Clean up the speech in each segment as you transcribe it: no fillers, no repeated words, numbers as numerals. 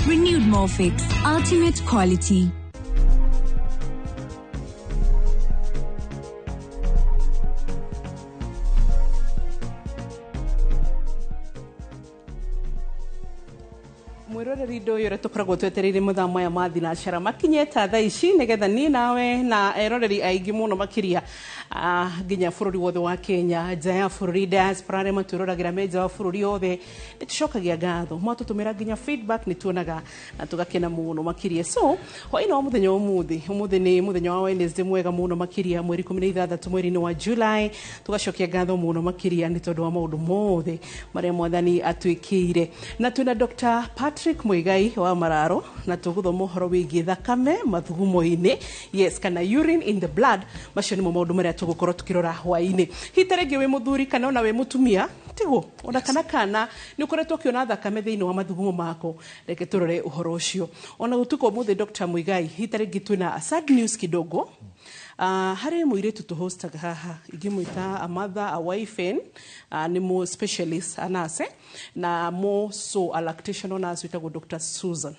Renewed Molfix, ultimate quality. Mwiroreri ndå å yå tå koragwo twetereire mathaa maya ma thinacara makinye ta thaa ici nigetha niĩ nawe na eroreri aingĩ mũno makĩria nginya bũrũri wothe wa Kenya, nja ya bũrũri, diaspora arĩa matwĩroragĩra me nja wa bũrũri othe, nĩ tũcokagia ngatho mwatũtũmĩra nginya feedback, nĩ tuonaga na tũgakena mũno makĩria. So hwaĩ-inĩ wa mũthenya wa ũmũthĩ, ũmũthĩ nĩ mũthenya wa Wednesday mwega mũno makĩria, mweri 16 mweri-inĩ wa July, tũgacokia ngatho mũno makĩria nĩ tondũ wa maũndũ mothe marĩa mwathani atwĩkĩire. Na twĩna Dr. Patrick Muigai wa Mararo na tũgũthoma ũhoro wĩgiĩ thakame mathugumo-inĩ, yes, kana urine in the blood. Macio nĩmo maũndũ marĩa tũgũkorwo tũkĩrora hwaĩ-inĩ. Hihi ta rĩngĩ wĩ mũthuri kana ona wĩ mũtumia, tiguo, ona kana nĩ ũkoretwo ũkĩona thakame thĩinĩ wa mathugumo mako, reke tũrore ũhoro ũcio. Ona gũtuĩka ũmũthĩ Dr. Muigai, hihi ta rĩngĩ twĩna a sad news kidogo. Harĩ mũirĩtu tũhostaga haha, ingĩmwĩta a mother, a wife, nĩ mo specialist, a nurse, na mo so a lactational nurse wĩtagwo Dr. Susan.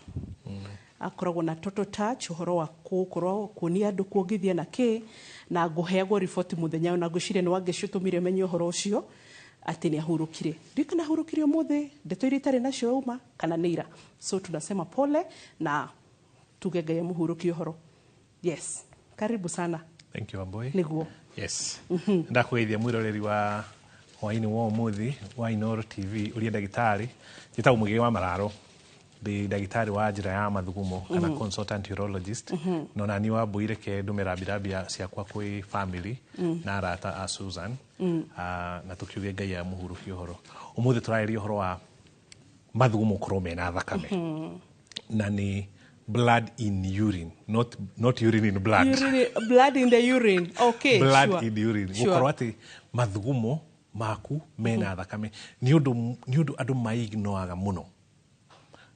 Akoragwo na total touch ũhoro wa gũkorwo kuonia andũ kuongithia na kĩ, na ngũheagwo riboti mũthenya, na ngwĩciria nĩ wangĩcitũmire menye ũhoro ũcio atĩ nĩ ahurũkire. Ndiũĩ kana ahurũkire ũmũthĩ, ndeto iria itarĩ nacio uma kana nĩ ira. So tunasema pole na tuge Ngai amũhurũkie ũhoro. Yes, karibu sana. Thank you, Wambui. Nĩguo. Yes. Ndakũgeithia mwĩroreri wa hwaĩ-inĩ wa ũmũthĩ wa Inooro TV, ũrĩa ndagĩtarĩ njĩtagwo Mũgĩ wa Mararo, ndĩ ndagĩtarĩ wa njĩra ya mathugumo kana consultant urologist. No nani Wambui, reke ndume rambirambia ciakwa kwĩ family na arata a Susan, na tũkiuge Ngai amũhurũkie ũhoro. Ũmũthĩ tũrarĩria ũhoro wa mathugumo gũkorwo mena thakame, na nĩ blood in urine, not urine in blood. Urine, blood in the urine. Okay, blood in urine. Gũkorwo atĩ mathugumo maku mena thakame nĩ ũndũ andũ maignoaga mũno.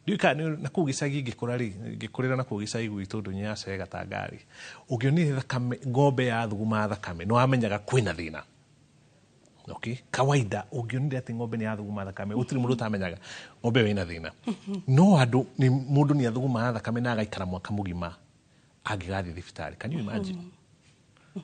Ndiũĩ kana na kũu gĩcagi ngĩkũra rĩ, ngĩkũrĩra na kũu gĩcagi gwitũ ndũnyũ ya Cega Tangari, ũngĩonire thakame, ng'ombe yathuguma thakame nĩ wamenyaga kwĩna thĩna. Okay, kawaida ũngĩonire atĩ ng'ombe nĩ yathuguma thakame, gũtirĩ mũndũ ũtamenyaga ng'ombe ĩyo ĩna thĩna. No andũ nĩ mũndũ nĩ athugumaga thakame na agaikara mwaka mũgima angĩgathiĩ thibitarĩ. Can you imagine?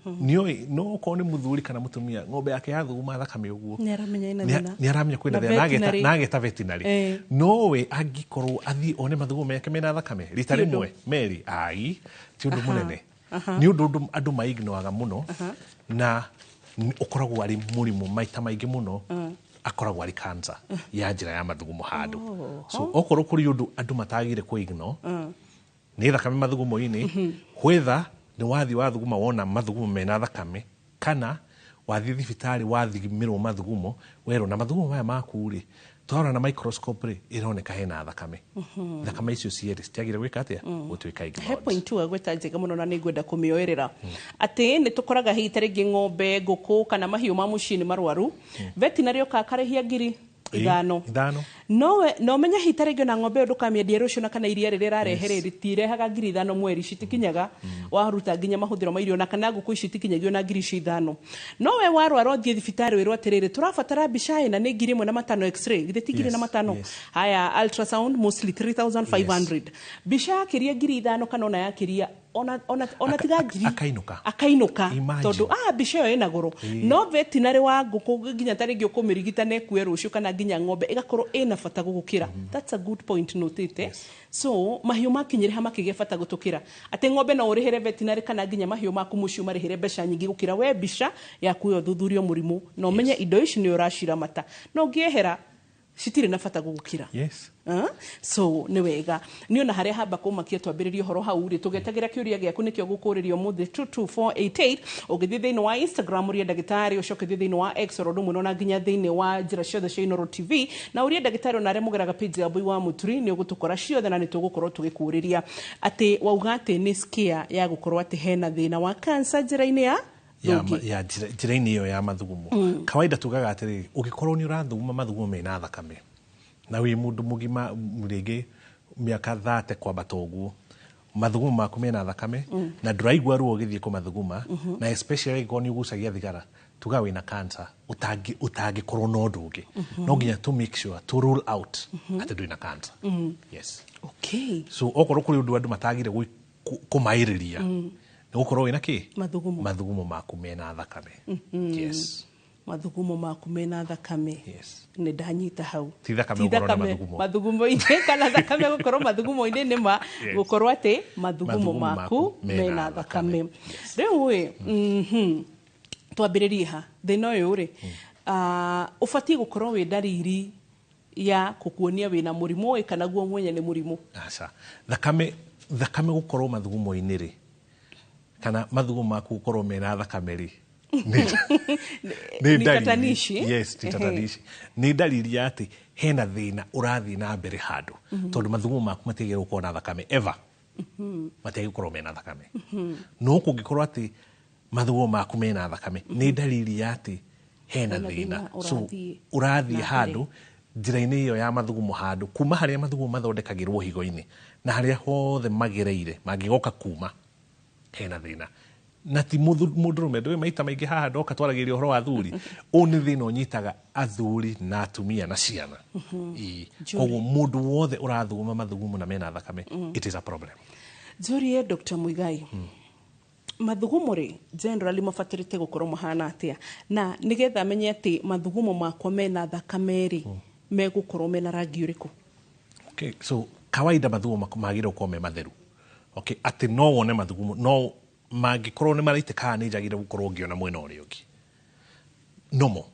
Nĩoĩ no okorwo nĩ mũthuri kana mũtumia, ng'ombe yake yathuguma thakame ũguo nĩ aramenya ĩna thĩna. Nĩ aramenya kwĩna Na thĩna na veterinary. na ageta veterinary. Nowe angĩkorwo athiĩ one mathugumo make mena thakame rita Ti ũndũ. rĩmwe merĩ, ai ti ũndũ mũnene, nĩ ũndũ andũ maignoaga mũno, na ũkoragwo arĩ mũrimũ maita maingĩ mũno, akoragwo arĩ cancer ya njĩra ya mathugumo handũ. So okorwo kũrĩ ũndũ andũ matagĩrĩire kũignore nĩ thakame mathugumo-inĩ, whether nĩ wathiĩ wathuguma wona mathugumo mena thakame, kana wathiĩ thibitarĩ wathimĩrwo mathugumo werwo na mathugumo maya maku rĩ, twarora na microscope rĩ, ĩroneka hena thakame. Thakame icio cierĩ citiagĩrĩire gwĩka atĩa? Gũtuĩka He ignored. point wagweta njega mũno na nĩngwenda kũmĩoerera, atĩ nĩ tũkoraga hihi ta rĩngĩ ng'ombe, ngũkũ kana mahiũ ma mũciĩ nĩ marwaru, veterinary oka akarĩhia ngiri 5. 5. Nowe no menye hihi ta rĩngĩ ona ng'ombe ĩyo ndũkamĩendia rũciũ, na kana iria rĩrĩa ĩrarehe rĩ rĩtirehaga ngiri 5 mweri, citikinyaga waruta nginya mahũthĩro ma irio, na kana ngũkũ ici itikinyagia ona ngiri icio 5. Nowe warwara ũthiĩ thibitarĩ wĩrwo atĩrĩrĩ, tũrabatara mbica ĩna nĩ ngiri 1 na 500, x-ray githĩ ti ngiri na 500? Haya, ultrasound mostly 3500, mbica yakĩria ngiri 5 kana ona yakĩria ona tiga ngiri Akainũka. Akainũka. Imagine. Tondũ mbica ĩyo ĩna goro, no veterinary wa ngũkũ nginya ta rĩngĩ ũkũmĩrigita na ĩkue rũciũ, kana nginya ng'ombe ĩgakorwo ĩna bata gũgũkĩra. That's a good point notĩte. So mahiũ makinyĩrĩha makĩgĩa bata gũtũkĩra atĩ ng'ombe no ũrĩhĩre veterinary, kana nginya mahiũ maku mũciĩ ũmarĩhĩre mbeca nyingĩ gũkĩra we mbica yaku ĩyo thuthurio mũrimũ na ũmenye indo ici nĩ ũraciramata, na ũngĩehera citirĩ na bata gũgũkĩra. So nĩ wega nĩ ona harĩa hamba kũmakia twambĩrĩrie ũhoro hau rĩ, tũgetagĩra kĩũria gĩaku nĩkĩo gũkũrĩrio ũmũthĩ 22488. Ũngĩthiĩ thĩinĩ wa Instagram ũrie ndagĩtarĩ, ũcoke ũthiĩ thĩinĩ wa X oro ũndũ ũmwe, na nginya thĩinĩ wa njĩra ciothe cia Inooro TV na ũrie ndagĩtarĩ, ona arĩa mũgeraga page ya Mbui wa Mũturi nĩ ũgũtũkora ciothe, na nĩ tũgũkorwo tũgĩkũrĩria atĩ wauga atĩ nĩ scare ya gũkorwo atĩ hena thĩna wa cancer njĩra-inĩ ya thũngĩ. Ya njĩra-inĩ ĩyo ya mathugumo. Kawaida tugaga atĩrĩrĩ, ũngĩkorwo nĩ ũrathuguma mathugumo mena thakame na wĩ mũndũ mũgima, rĩngĩ mĩaka 30 kwambata ũguo, mathugumo maku mena thakame na ndũraigua ruo ũgĩthiĩ kũmathuguma, na especially angĩkorwo nĩ ũgucagia thigara, Tuga wĩna cancer ũtangĩkorwo na ũndũ ũngĩ, no nginya to make sure to rule out atĩ ndwĩna cancer. Yes. So okorwo kũrĩ ũndũ andũ matagire kũmaĩrĩria nĩ gũkorwo wĩna kĩ? Mathugumo. Mathugumo maku mena thakame. Yes. Mathugumo maku mena thakame. Yes. Nĩ ndanyita hau. Ti thakame gũkorwo na mathugumo. Mathugumo-inĩ kana thakame gũkorwo mathugumo-inĩ nĩ ma gũkorwo atĩ mathugumo Mathugumo maku maku mena mena thakame. thakame. Rĩu ĩ, twambĩrĩrie ha thĩna ũyũ rĩ, ũbatiĩ gũkorwo wĩ ndariri ya gũkuonia wĩna mũrimũ ĩ kana guo mwenye nĩ mũrimũ? Aca, thakame gũkorwo mathugumo-inĩ rĩ, kana mathugumo maku gũkorwo mena thakame rĩ, nĩ Ni ndariri. tatanishi? Yes, ti tatanishi. Nĩ ndariri ya atĩ hena thĩna ũrathiĩ na mbere handũ, tondũ mathugumo maku matiagĩrĩirwo gũkorwo na thakame ever. Matiagĩrĩirwo gũkorwo mena thakame. No kũngĩkorwo atĩ mathugumo maku mena thakame, nĩ ndariri ya atĩ hena Hena thĩna. thĩna So ũrathiĩ ũrathiĩ na mbere. handũ njĩra-inĩ ĩyo ya mathugumo, handũ kuma harĩa mathugumo mathondekagĩrwo higo-inĩ na harĩa hothe magereire mangĩgoka kuma hena thĩna. Na ti mũndũrũme, ndũĩ maita maingĩ haha ndoka twaragĩria ũhoro wa athuri, ũyũ nĩ thĩna ũnyitaga athuri na atumia na ciana. Ĩĩ. Koguo mũndũ wothe ũrathuguma mathugumo na mena thakame, it is a problem. Njũrie Dr. Muigai, mathugumo rĩ, generally mabatarĩte gũkorwo mahana atĩa, na nĩgetha menye atĩ mathugumo makwa mena thakame rĩ, megũkorwo mena rangi ũrĩkũ? Okay, so kawaida mathugumo magĩrĩirwo gũkorwo me matheru. Okay, atĩ no wone mathugumo, no mangĩkorwo nĩ maraitĩka nĩ njagĩrĩire gũkorwo ngĩona mwena ũrĩa ũngĩ. Nomo.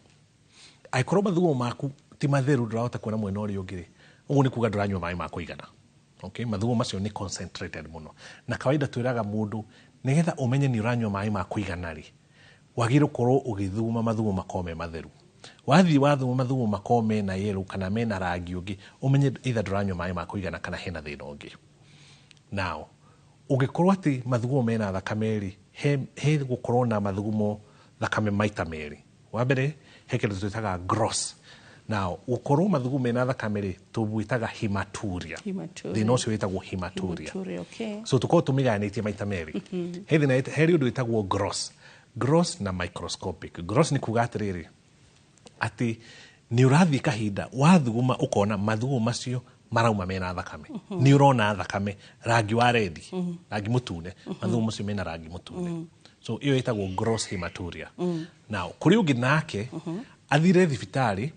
Angĩkorwo mathugumo maku ti matheru, ndũrahota kuona mwena ũrĩa ũngĩ rĩ, ũguo nĩ kuga ndũranyua maĩ ma kũigana. Okay, mathugumo macio nĩ concentrated mũno. Na kawaida twĩraga mũndũ nĩgetha ũmenye nĩ ũranyua maĩ ma kũigana rĩ, wagĩrĩirwo gũkorwo ũgĩthuguma mathugumo makorwo me matheru. Wathiĩ wathuguma mathugumo makorwo mena yellow kana mena rangi ũngĩ, ũmenye either ndũranyua maĩ ma kũigana kana hena thĩna ũngĩ. Now, ũngĩkorwo atĩ mathugumo mena thakame rĩ, he gũkorwo na mathugumo thakame maita merĩ. Wa mbere, he kĩndũ twĩtaga gross. Now, gũkorwo mathugumo mena thakame rĩ, tũmwĩtaga hematuria. Hematuria. Thĩna ũcio wĩtagwo hematuria. Hematuria, okay. So tũkorwo tũmĩgayanĩtie maita merĩ. He thĩna, he ũndũ wĩtagwo gross. Gross na microscopic. Gross nĩ kuga atĩrĩrĩ, atĩ nĩ ũrathiĩ kahinda wathuguma ũkona mathugumo macio marauma mena thakame. Nĩ ũrona thakame rangi wa red, rangi mũtune, mathugumo macio mena rangi mũtune. So ĩyo ĩtagwo gross hematuria. Now, kũrĩ ũngĩ nake athire thibitarĩ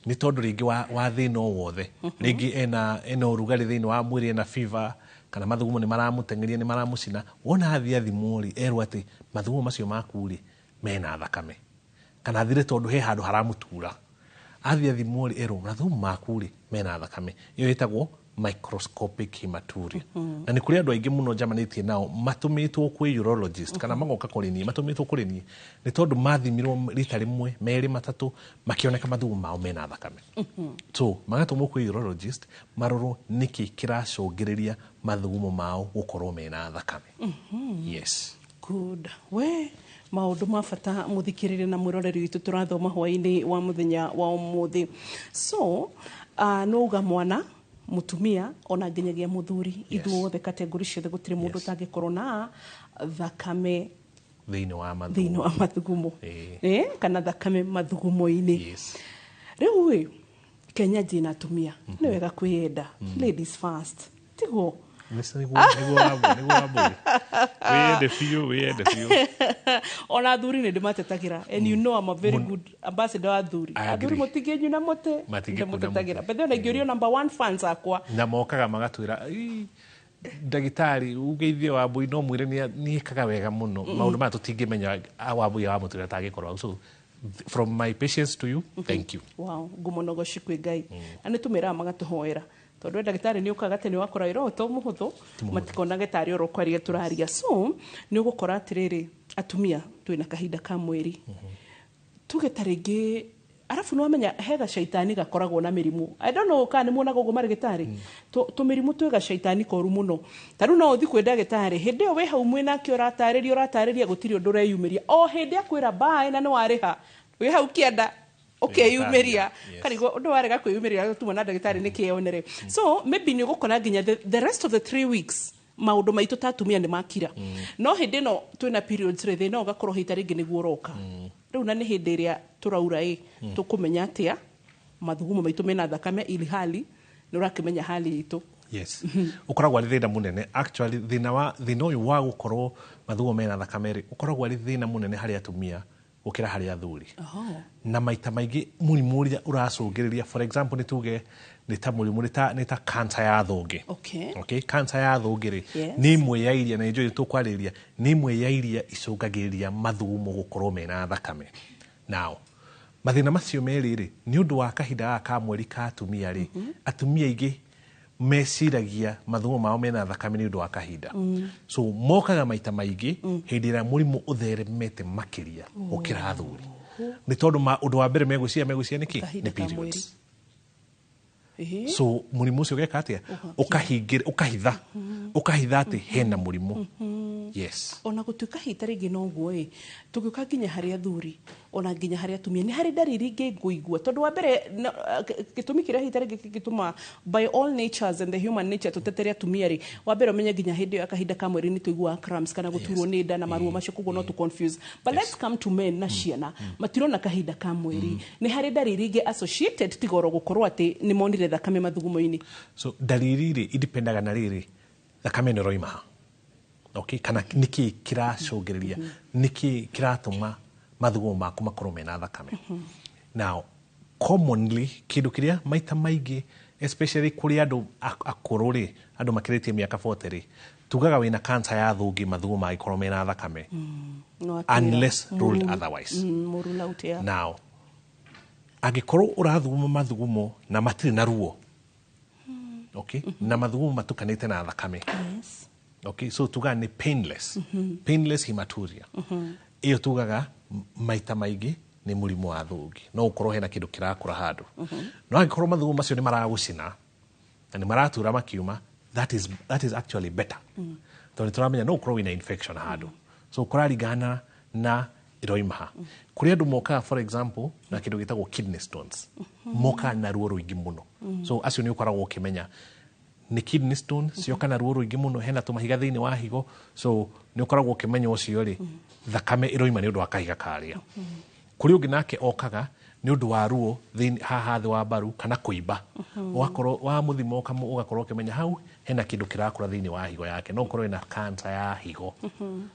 nĩ tondũ rĩngĩ wa thĩna o wothe, rĩngĩ ena ũrugarĩ thĩinĩ wa mwĩrĩ, ena fever, kana mathugumo nĩ maramũteng'eria, nĩ maramũcina. Wona athiĩ athimwo rĩ, erwo atĩ mathugumo macio maku rĩ mena thakame, kana athire tondũ he handũ haramũtura, athiĩ athimwo rĩ, erwo mathugumo maku rĩ mena thakame. Ĩyo ĩtagwo microscopic hematuria. Na nĩ kũrĩ andũ aingĩ mũno njamanĩtie nao matũmĩtwo kwĩ urologist kana magoka kũrĩ niĩ, matũmĩtwo kũrĩ niĩ nĩ tondũ mathimirwo rita rĩmwe, merĩ, matatũ, makĩoneka mathugumo mao mena thakame. So magatũmwo kwĩ urologist marorwo nĩkĩ kĩracũngĩrĩria mathugumo mao gũkorwo mena thakame. Yes. Good. We maũndũ ma bata mũthikĩrĩria na mwĩroreri witũ tũrathoma hwaĩ-inĩ wa mũthenya wa ũmũthĩ. So, nĩ uga mwana, mũtumia ona nginyagia mũthuri, ithuothe category ciothe gũtirĩ mũndũ ũtangĩkorwo na thakame thĩinĩ wa thĩinĩ mathugumo. Wa mathugumo. Kana thakame mathugumo-inĩ. Rĩu ĩ, Kenya njĩna atumia nĩ wega kwĩyenda, ladies first, tiguo? Nĩguo Wambui. Wĩyende biũ, wĩyende biũ. Ona athuri nĩ ndĩmatetagĩra, and you know I'm a very good ambassador wa athuri. I Athuri agree. mũtingĩnyuna mũtĩ. Matingĩkuna Ndĩmũtetagĩra. mũtĩ. But then ingĩũrio number one fans akwa. Na mokaga magatwĩra, "Ii, ndagĩtarĩ ugeithie Wambui no mwĩre nĩ ĩkaga wega mũno." Maũndũ maya tũtingĩmenya Wambui wamũtwĩra atangĩkorwo. So from my patience to you, thank you. Wow, ngumo na ũgoci kwĩ Ngai. Na nĩ tũmĩraga magatũhoera, tondũ we ndagĩtarĩ nĩ ũkaga atĩ nĩ wakora wĩra ũyũ to mũhũthũ, matikonage tarĩ oro kwaria tũraria. So nĩ ũgũkora atĩrĩrĩ, atumia twĩna kahinda ka mweri, tuge ta rĩngĩ, arabu nĩ wamenya he gacaitani gakoragwo na mĩrimũ. I don't know kana nĩ muonaga ũguo marĩgĩtarĩ. Tũmĩrimũ twĩ gacaitani koru mũno. Ta rĩu no ũthiĩ kwĩ ndagĩtarĩ, hĩndĩ ĩyo wĩ hau mwĩnake ũratarĩria, ũratarĩria, gũtirĩ ũndũ ũreyumĩria, o hĩndĩ akwĩra bye na nĩ warĩha, wĩ hau kĩanda ũkeyumĩria. Karigwo ũndũ warega kwĩyumĩria tuma na ndagĩtarĩ nĩ kĩonere. So maybe nĩ ũgũkora nginya the rest of the 3 weeks maũndũ maitũ ta atumia nĩ makira, no hĩndĩ ĩno twĩna periods rĩ, thĩna ũgakorwo hĩta rĩngĩ nĩguo ũroka. Rĩu Rĩu na nĩ hĩndĩ ĩrĩa tũraura ĩ, tũkũmenya atĩa mathugumo maitũ mena thakame, ili hali nĩ ũrakĩmenya hali itũ? Yes, ũkoragwo arĩ thĩna mũnene. Actually, thĩna wa thĩna ũyũ wa gũkorwo mathugumo mena thakame rĩ, ũkoragwo arĩ thĩna mũnene harĩ atumia gũkĩra harĩ athuri. Na maita maingĩ mũrimũ ũrĩa ũracũngĩrĩria, for example, nĩ tuge nĩ ta mũrimũ nĩ ta cancer ya thũngĩ. Okay, cancer ya thũngĩ rĩ, nĩ ĩmwe ya iria, na nĩ njũĩ tũkwarĩrĩria, nĩ ĩmwe ya iria icũngagĩrĩria mathugumo gũkorwo mena thakame. Now, mathĩna macio merĩ rĩ, nĩ ũndũ wa kahinda gaka ka mweri ka atumia rĩ, atumia aingĩ meciragia mathugumo mao mena thakame nĩ ũndũ wa kahinda. So mokaga maita maingĩ hĩndĩ ĩrĩa mũrimũ ũtheremete makĩria gũkĩra athuri, nĩ tondũ ũndũ wa mbere megwĩciria nĩkĩ? Kahinda Nĩ ka mweri. periods. So mũrimũ ũcio ũgeka atĩa? Ũkahingĩra, ũkahitha atĩ hena mũrimũ. Yes. Ona gũtuĩka hita rĩngĩ noguo ĩ, tũgĩũka nginya harĩ athuri ona nginya harĩ atumia, nĩ harĩ ndariri ingĩ ngũigua, tondũ wa mbere gĩtũmi kĩrĩa hita rĩngĩ kĩngĩtũma, by all natures and the human nature, tũtetere atumia rĩ, wa mbere ũmenye nginya hĩndĩ ĩyo ya kahinda ka mweri nĩ tũiguaga cramps kana gũturwo nĩ nda na maruo macio, koguo no tũ confuse. But let's come to men na ciana matirona kahinda ka mweri, nĩ harĩ ndariri ingĩ associated tiga oro gũkorwo atĩ nĩ monire thakame mathugumo-inĩ? So ndariri rĩ, indipendaga na rĩrĩ thakame ĩno ĩroima ha, okay, kana nĩkĩ kĩracũngĩrĩria, nĩkĩ kĩratũma mathugumo maku makorwo mena thakame. Now, commonly, kĩndũ kĩrĩa maita maingĩ, especially kũrĩ andũ akũrũ rĩ, andũ makĩrĩtie mĩaka 40 rĩ, tugaga wĩna cancer ya thũngĩ mathugumo mangĩkorwo mena thakame, No atwĩra. unless ruled otherwise. Rule out, yeah. Now, angĩkorwo ũrathuguma mathugumo na matirĩ na ruo, okay, na mathugumo matukanĩte na thakame, okay, so tugaga nĩ painless hematuria. Ĩyo tugaga maita maingĩ nĩ mũrimũ wa thũngĩ, no ũkorwo hena kĩndũ kĩrakũra handũ. No angĩkorwo mathugumo macio nĩ maragũcina na nĩ maratura makiuma, that is actually better, tondũ nĩ tũramenya no ũkorwo wĩna infection handũ. So kũraringana na ĩroima ha. Kũrĩ andũ mokaga, for example, na kĩndũ gĩtagwo kidney stones, mokaga na ruo rũingĩ mũno. So acio nĩ ũkoragwo ũkĩmenya nĩ kidney stone cioka na ruo rũingĩ mũno, hena tũmahiga thĩinĩ wa higo. So nĩ ũkoragwo ũkĩmenya ũcio rĩ, thakame ĩroima nĩ ũndũ wa kahiga karĩa. Kũrĩ ũngĩ nake okaga nĩ ũndũ wa ruo haha thĩ wa mbaru kana kũimba, ũgakorwo wa mũthimo ũgakorwo ũkĩmenya hau hena kĩndũ kĩrakũra thĩinĩ wa higo yake, no ũkorwo ĩna cancer ya higo.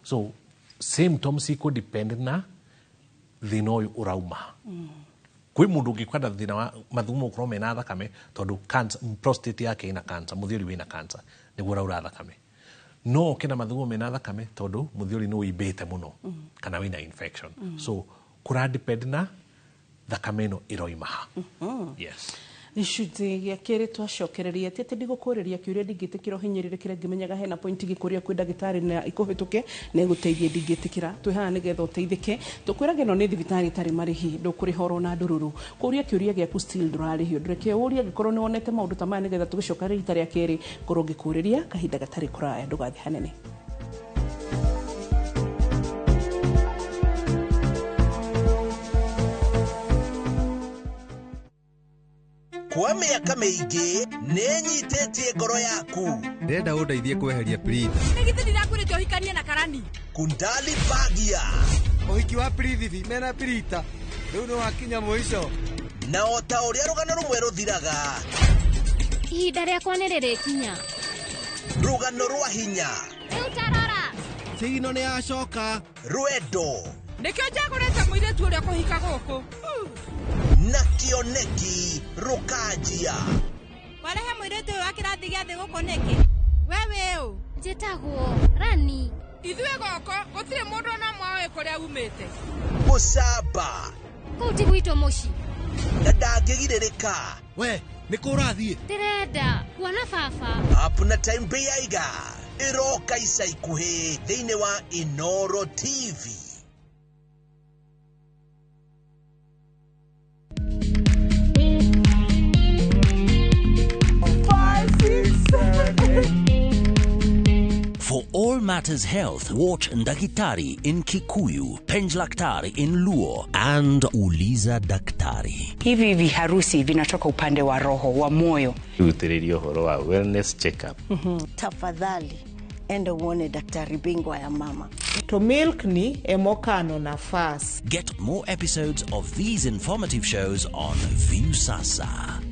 So symptoms ikũ depend na thĩna ũyũ ũrauma. Kwĩ mũndũ ũngĩkwenda thĩna wa mathugumo gũkorwo mena thakame tondũ cancer, prostate yake ĩna cancer, mũthiori wĩna cancer, nĩguo ũraura thakame. No ũke na mathugumo mena thakame tondũ mũthiori nĩ ũimbĩte mũno kana wĩna infection. So kũra depend na thakame ĩno ĩroima ha. Yes. Gĩcunjĩ gĩa kerĩ twacokereria, ti atĩ ndigũkũrĩria kĩũria, ndingĩtĩkĩra ũhinyĩrĩre kĩrĩa ngĩmenyaga hena point gĩkũria kwĩ ndagĩtarĩ na ikũhĩtũke na ĩgũteithie. Ndingĩtĩkĩra, twĩ haha nĩgetha ũteithĩke. Tũkwĩraga ĩno nĩ thibitarĩ ĩtarĩ marĩhi, ndũkũrĩha oro na ndũrũrũ. Kũria kĩũria gĩaku still ndũrarĩhio. Ndũreke ũrie angĩkorwo nĩ wonete maũndũ ta maya, nĩgetha tũgĩcoka rita rĩa kerĩ ngorwo ngĩkũrĩria kahinda gatarĩ kũraya. Ndũgathiĩ hanene. Kwa mĩaka mĩingĩ nĩ nyitĩtie ngoro yaku. Ndĩrenda ũndeithie kweheria Prita. Nĩ githĩ ndirakwĩrĩte ũhikanie na Karani? Kundali Bagia. Ũhiki wa Prithibi mena Prita rĩu nĩ wakinya mũico. Na o ta ũrĩa rũgano rũmwe rũthiraga, Ihinda rĩakwa nĩ rĩrĩkinya. Rũgano rwa hinya, Rĩu tarora. Cigino nĩ yacoka. Rwendo, Nĩkĩo njagũrĩte mũirĩtu ũrĩa kũhika gũkũ. Na kĩoneki rũkanjia. Warehe mũirĩtu ũyũ wa kĩrathi gĩa thĩ gũkũ nĩkĩ? We wĩ ũ? Njĩtagwo Rani. Ithuĩ gũkũ gũtirĩ mũndũ ona ũmwe ũĩ kũrĩa umĩte. Gũcamba. Kũu ti gwitũ mũciĩ. Na ndangĩgirĩrĩka. We nĩ kũ ũrathiĩ? Ndĩrenda kuona baba. Apna Time Beiga ĩroka ica ikuhĩ thĩinĩ wa Inoro TV. For all matters health, watch Ndakitari in Kikuyu, Penjlaktari in Luo, and Uliza Daktari. Hivi viharusi vinatoka upande wa roho wa moyo. Rutĩrĩria ũhoro wa wellness check-up. Tafadhali enda uone daktari bingwa ya mama. To milkni emokano nafas. Get more episodes of these informative shows on Viusasa.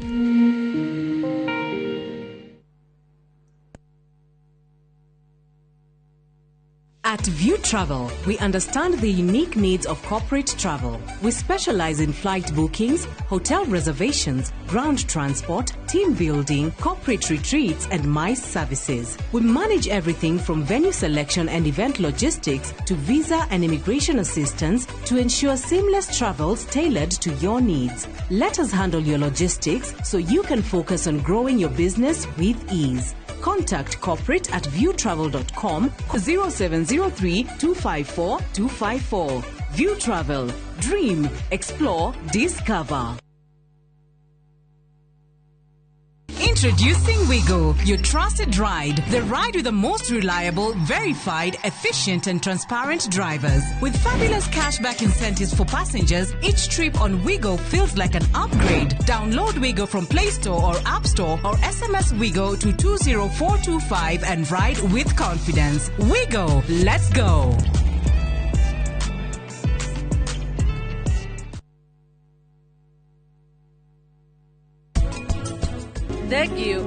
At View Travel, we understand the unique needs of corporate travel. We specialize in flight bookings, hotel reservations, ground transport, team building, corporate retreats, and MICE services. We manage everything from venue selection and event logistics to visa and immigration assistance to ensure seamless travels tailored to your needs. Let us handle your logistics so you can focus on growing your business with ease. Contact corporate at viewtravel.com 0703 254 254. View Travel. Dream, explore, discover. Introducing Wigo, your trusted ride. The ride with the most reliable, verified, efficient, and transparent drivers. With fabulous cashback incentives for passengers, each trip on Wigo feels like an upgrade. Download Wigo from Play Store or App Store or SMS Wigo to 20425 and ride with confidence. Wigo, let's go. Thank you.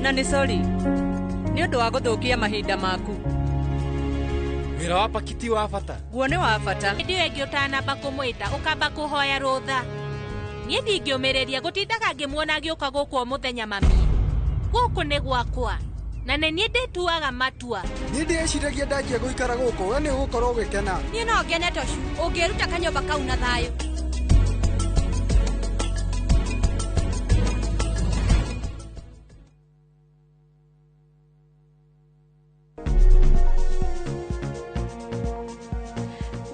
Na nĩ sorry nĩ ũndũ wa gũthũkia mahinda maku. Wĩra wa pakiti wa bata. Guo nĩ wa bata. Hĩndĩ ĩyo ĩngĩ ũtanamba kũmwĩta ũkamba kũhoya rũtha. Niĩ ndingĩũmĩrĩria gũtindaga ngĩmuona agĩũka gũkũ o mũthenya. Mami, gũkũ nĩ gwakwa na nĩ niĩ ndĩtuaga matua. Niĩ ndĩeciragia ndanjia gũikara gũkũ we nĩ ũgũkorwo ũgĩkena. Niĩ no ngene tocu ũngĩruta kanyũmba kau na thayũ.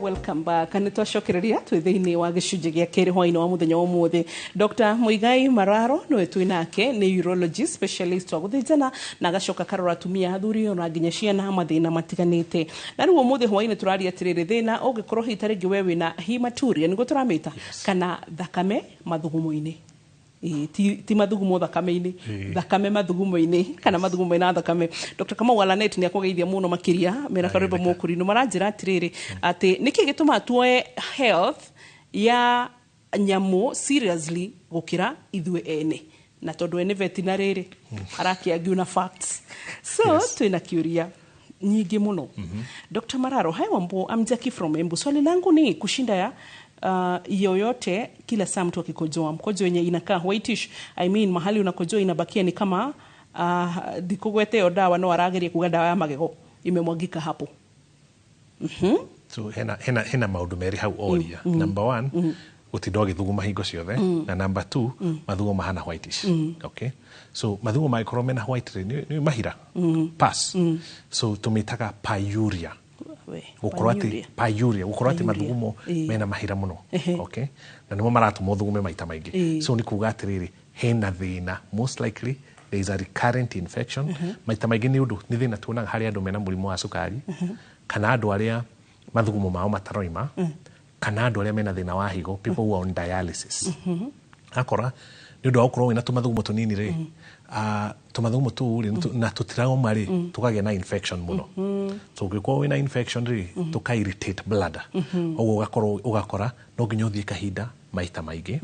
Welcome back. Nä twacokereria twä thä inä wa gä cunjä gä a kerä hwainä wa må thenya wa må thä. Dr Muigai Mararo nĩwe twĩ nake, nĩ urologist specialist wa gũthĩnjana na agacoka karora atumia, athuri ona nginya ciana mathĩna matiganĩte. Na rĩu ũmũthĩ hwainĩ tũraria atĩrĩrĩ, thĩna ũngĩkorwo hihi ta rĩngĩ we wĩna hematuria, nĩguo tũramĩta, kana thakame mathugumo-inĩ. Ĩĩ, ti mathugumo thakame-inĩ, thakame mathugumo-inĩ kana mathugumo na thakame. Dr Kamau Alanet nĩ akũgeithia mũno makĩria mena karwĩmbo mũkũrinũ. Maranjĩra atĩrĩrĩ, atĩ nĩkĩ gĩtũmaga tuoe health ya nyamũ seriously gũkĩra ithuĩ ene, na tondũ ene veterinary rĩ arakĩangiu na facts. So twĩna kĩũria nyingĩ mũno. Dr Mararo, hi Wambo, I'm Jackie from Embu. Swali langu ni kushinda ya yoyote kila saa mtu akikojoa mkojo wenye inakaa whitish, I mean mahali unakojoa inabakia ni kama ndikũgwete ĩyo dawa no arageria kuga dawa ya magego imemwagika hapo. So hena maũndũ merĩ hau oria. Number one, gũtinda ũgĩthuguma hingo ciothe, na number two, mathugumo mahana whitish. Okay, so mathugumo mangĩkorwo mena white rĩ, nĩ mahira, pus. So tũmĩtaga pyuria. We, gũkorwo atĩ pyuria. Pyuria, gũkorwo atĩ Pyuria. Mathugumo mena mahira mũno. Okay, na nĩmo maratũma ũthugume maita maingĩ. So nĩ kuga atĩrĩrĩ, hena thĩna, most likely there is a recurrent infection. Maita maingĩ nĩ ũndũ nĩ thĩna tuonaga harĩ andũ mena mũrimũ wa cukari, kana andũ arĩa mathugumo mao mataroima, kana andũ arĩa mena thĩna wa higo, people who are on dialysis. Akora nĩ ũndũ wa gũkorwo wĩna tũmathugumo tũnini rĩ, tũmathugumo tũu rĩ na tũtirauma rĩ, tũkagĩa na infection mũno. So ũngĩkorwo wĩna infection rĩ, tũka irritate bladder. Ũguo ũgakorwo ũgakora no nginya ũthiĩ kahinda maita maingĩ,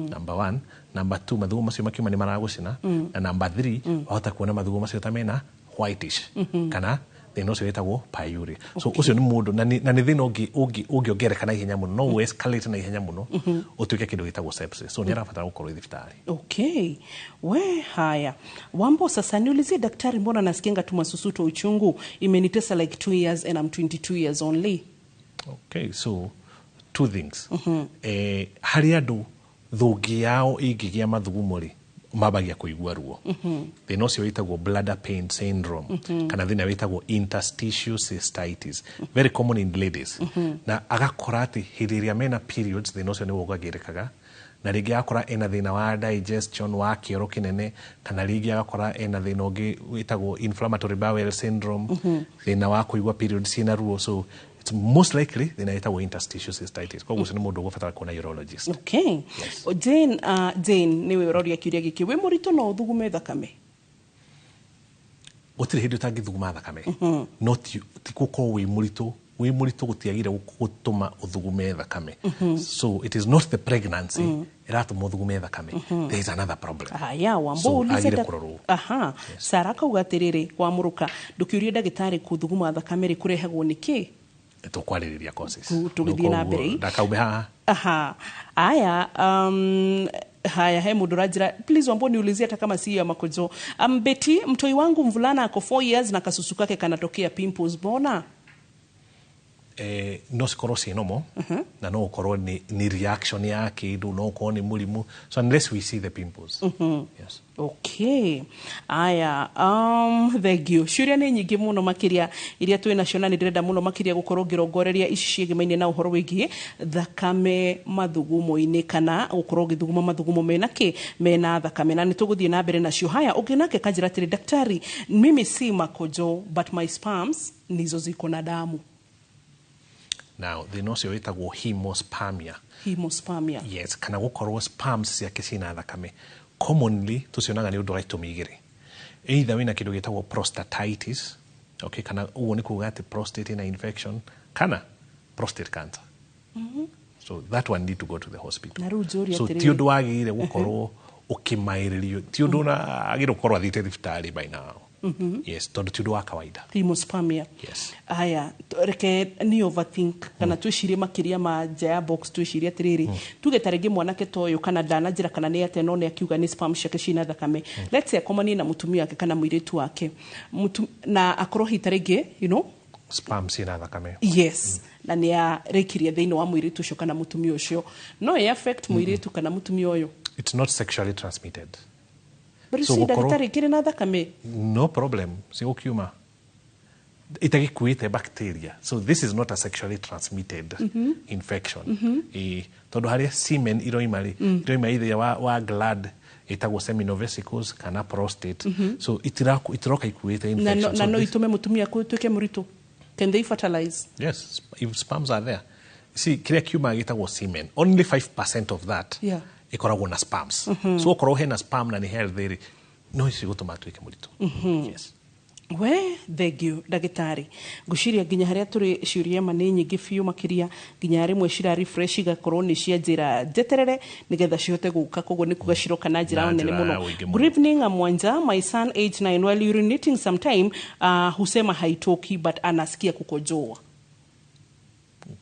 number one. Number two, mathugumo macio makiuma nĩ maragũcina. Na number three, wahota kuona mathugumo macio ta mena whitish, kana thĩna ũcio wĩtagwo pyuria. So ũcio nĩ mũndũ na nĩ thĩna ũngĩongereka na ihenya mũno, no ũ escalate na ihenya mũno ũtuĩke kĩndũ gĩtagwo sepsis. So nĩ arabatara gũkorwo thibitarĩ. Okay. We haya. Wambo, sasa niulizie daktari, mbona nasikianga tu masusuto uchungu? Imenitesa like 2 years and I'm 22 years only. Okay, so two things. Harĩ andũ thũngĩ yao ĩngĩgĩa mathugumo rĩ, mambagia kũigua ruo. Thĩna ũcio wĩtagwo bladder pain syndrome, kana thĩna wĩtagwo interstitial cystitis, very common in ladies. Na agakora atĩ hĩndĩ ĩrĩa mena periods thĩna ũcio nĩ wongagĩrĩkaga, na rĩngĩ agakora ena thĩna wa digestion wa kĩoro kĩnene, kana rĩngĩ agakora ena thĩna ũngĩ wĩtagwo inflammatory bowel syndrome, thĩna wa kũigua periods ciĩna ruo. So it's most likely thĩna wĩtagwo interstitial cystitis. Koguo ũcio nĩ mũndũ ũgũbatara kuona urologist. Okay. Jane, Jane nĩwe ũroria kĩũria gĩkĩ. Wĩ mũritũ no ũthugume thakame? Gũtirĩ hĩndĩ ũtangĩthuguma thakame, no ti gũkorwo wĩ mũritũ. Wĩ mũritũ gũtiagire gũtũma ũthugume thakame. So it is not the pregnancy ĩratũma ũthugume thakame. There is another problem. Haya, Wambo, So, ulize agire kũrorwo. Aha. Sara akauga atĩrĩrĩ, wamũrũka ndũkĩũrie ndagĩtarĩ, kũthuguma thakame rĩ kũrehagwo nĩ kĩ? Tũkwarĩrĩria causes. Tũgĩthiĩ na mbere. Ndakaume haha. Aha. Aya, haya, he mũndũ ũranjĩra, "Please Wambo, niulizie hata kama si ya makojo. Beti, mtoi wangu mvulana ako 4 years na kasusu kake kanatokea pimples, mbona?" No cikorwo ciĩ normal, na no ũkorwo nĩ reaction ya kĩndũ, no ũkorwo nĩ mũrimũ. So unless we see the pimples. Yes. Okay, aya, thank you. Ciũria nĩ nyingĩ mũno makĩria iria twĩ nacio, na nĩ ndĩrenda mũno makĩria gũkorwo ngĩrongoreria ici ciĩgemaine na ũhoro wĩgiĩ thakame mathugumo-inĩ, kana gũkorwo ũgĩthuguma mathugumo mena kĩ, mena thakame, na nĩ tũgũthiĩ na mbere nacio. Haya, ũngĩ nake kanjĩra atĩrĩ, "Daktari, mimi si makojo, but my sperms nizo ziko na damu." Now, thĩna ũcio wĩtagwo hemospermia. Hemospermia. Yes, kana gũkorwo sperms ciake ciĩna thakame. Commonly tũcionaga nĩ ũndũ wa itũmi igĩrĩ: either wĩna kĩndũ gĩtagwo prostatitis, okay, kana ũguo nĩ kuga atĩ prostate ĩna infection, kana prostate cancer. So that one need to go to the hospital. Na rĩu njũrie So atĩrĩrĩ. ti ũndũ wagĩrĩire gũkorwo ũkĩmaĩrĩrio, ti ũndũ agĩrĩire gũkorwo athiĩte thibitarĩ by now. Yes, tondũ ti ũndũ wa kawaida. Hemospermia. Yes. Haya, reke ni overthink kana twĩcirie makĩria ma nja ya box. Twĩcirie atĩrĩrĩ, tuge ta rĩngĩ mwanake ta ũyũ, kana ndananjĩra kana nĩ atĩa, no nĩ akiuga nĩ sperm ciake ciĩna thakame. Let's say akomanie na mũtumia wake kana mũirĩtu wake, na akorwo hi ta rĩngĩ Sperm ciĩna thakame. Yes, na nĩ arĩkirie thĩinĩ wa mũirĩtu ũcio kana mũtumia ũcio, no ĩ affect mũirĩtu kana mũtumia ũyũ? It's not sexually transmitted. But you So see, gũkorwo- ndagĩtarĩ, kĩrĩ na thakame. No problem, cigũkiuma itagĩkuĩte bacteria. So this is not a sexually transmitted infection. Ĩĩ, tondũ harĩa semen iroima rĩ, iroima either wa gland ĩtagwo seminal vesicles kana prostate. So itiroka ikuĩte Na infection. no, So na no this- itũme mũtumia tuĩke mũritũ? Can they fertilize? Yes, if sperms are there. See, kĩrĩa kiumaga gĩtagwo semen, only 5% of that ĩkoragwo na sperms. So okorwo hena sperm na nĩ healthy rĩ, no cigũtũma atuĩke mũritũ. Yes. We, thank you, ndagĩtarĩ. Ngwĩciria nginya harĩa tũrĩ, ciũria ma nĩ nyingĩ biũ makĩria, nginya rĩmwe cira refresh igakorwo nĩ cia njĩra njeterere nĩgetha cihote gũka, koguo nĩ kuga ciroka na njĩra Na nene njĩra mũno. ya ũingĩ mũno. "Good evening, Mwanja. My son age 9, while urinating sometime, husema haitoki but anasikia kukojoa."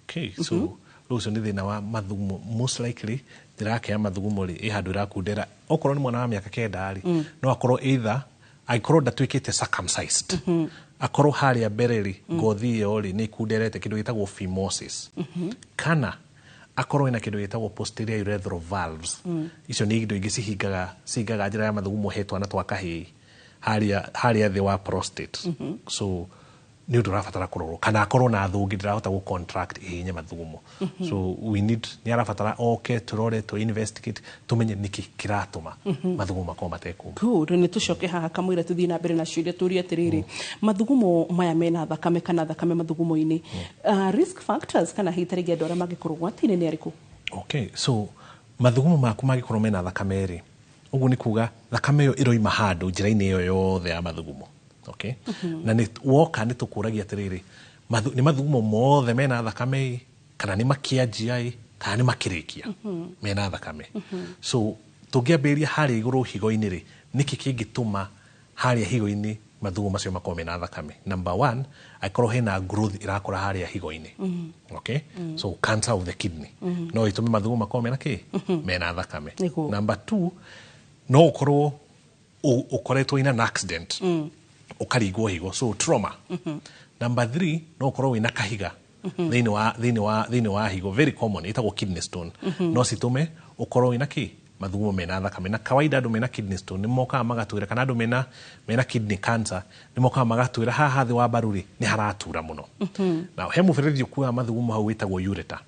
Okay, so rĩu ũcio nĩ thĩna wa mathugumo. Most likely njĩra yake ya mathugumo rĩ, ĩ handũ ĩrakundera. Okorwo nĩ mwana wa mĩaka 9 rĩ, no akorwo either angĩkorwo ndatuĩkĩte circumcised, akorwo harĩa mbere rĩ, ngothi ĩyo rĩ, nĩ ikunderete, kĩndũ gĩtagwo phimosis, kana akorwo ĩna kĩndũ gĩtagwo posterior urethral valves. Icio nĩ indo ingĩ cihingaga njĩra ya mathugumo he twana twa kahĩĩ harĩa thĩ wa prostate. So nĩ ũndũ ũrabatara kũrorwo, kana akorwo na thũngĩ ndĩrahota gũ contract ĩhinye mathugumo. So we need, nĩ arabatara oke tũrore, tũ investigate, tũmenye nĩkĩ kĩratũma mathugumo makorwo matekuma. Good, nĩ tũcoke haha kamũira tũthiĩ na mbere na ciũria. Tũrie atĩrĩrĩ, mathugumo maya mena thakame kana thakame mathugumo-inĩ, risk factors kana hihi ta rĩngĩ andũ arĩa mangĩkorwo ũgwati-inĩ nĩ arĩkũ? Okay, so mathugumo maku mangĩkorwo mena thakame rĩ, ũguo nĩ kuga thakame ĩyo ĩroima handũ njĩra-inĩ ĩyo yothe ya mathugumo, okay? Na nĩ woka nĩ tũkũragia atĩrĩrĩ, nĩ mathugumo mothe mena thakame ĩ, kana nĩ makĩanjia ĩ, kana nĩ makĩrĩkia mena thakame? So tũngĩambĩrĩria harĩa igũrũ higo-inĩ rĩ, nĩkĩ kĩngĩtũma harĩa higo-inĩ mathugumo macio makorwo mena thakame? Number one, angĩkorwo hena growth ĩrakũra harĩa higo-inĩ, okay? So cancer of the kidney no ĩtũme mathugumo makorwo mena kĩ, mena thakame. Number two, no ũkorwo ũkoretwo in an accident, ũkaringwo higo, so trauma. Number three, no ũkorwo wĩna kahiga thĩinĩ wa higo, very common, ĩtagwo kidney stone. No citũme ũkorwo wĩna kĩ, mathugumo mena thakame. Na kawaida andũ mena kidney stone nĩ mokaga magatwĩra, kana andũ mena kidney cancer nĩ mokaga magatwĩra haha thĩ wa mbaru rĩ, nĩ haratura mũno. Na he mũberethi ũkuaga mathugumo hau wĩtagwo ureter.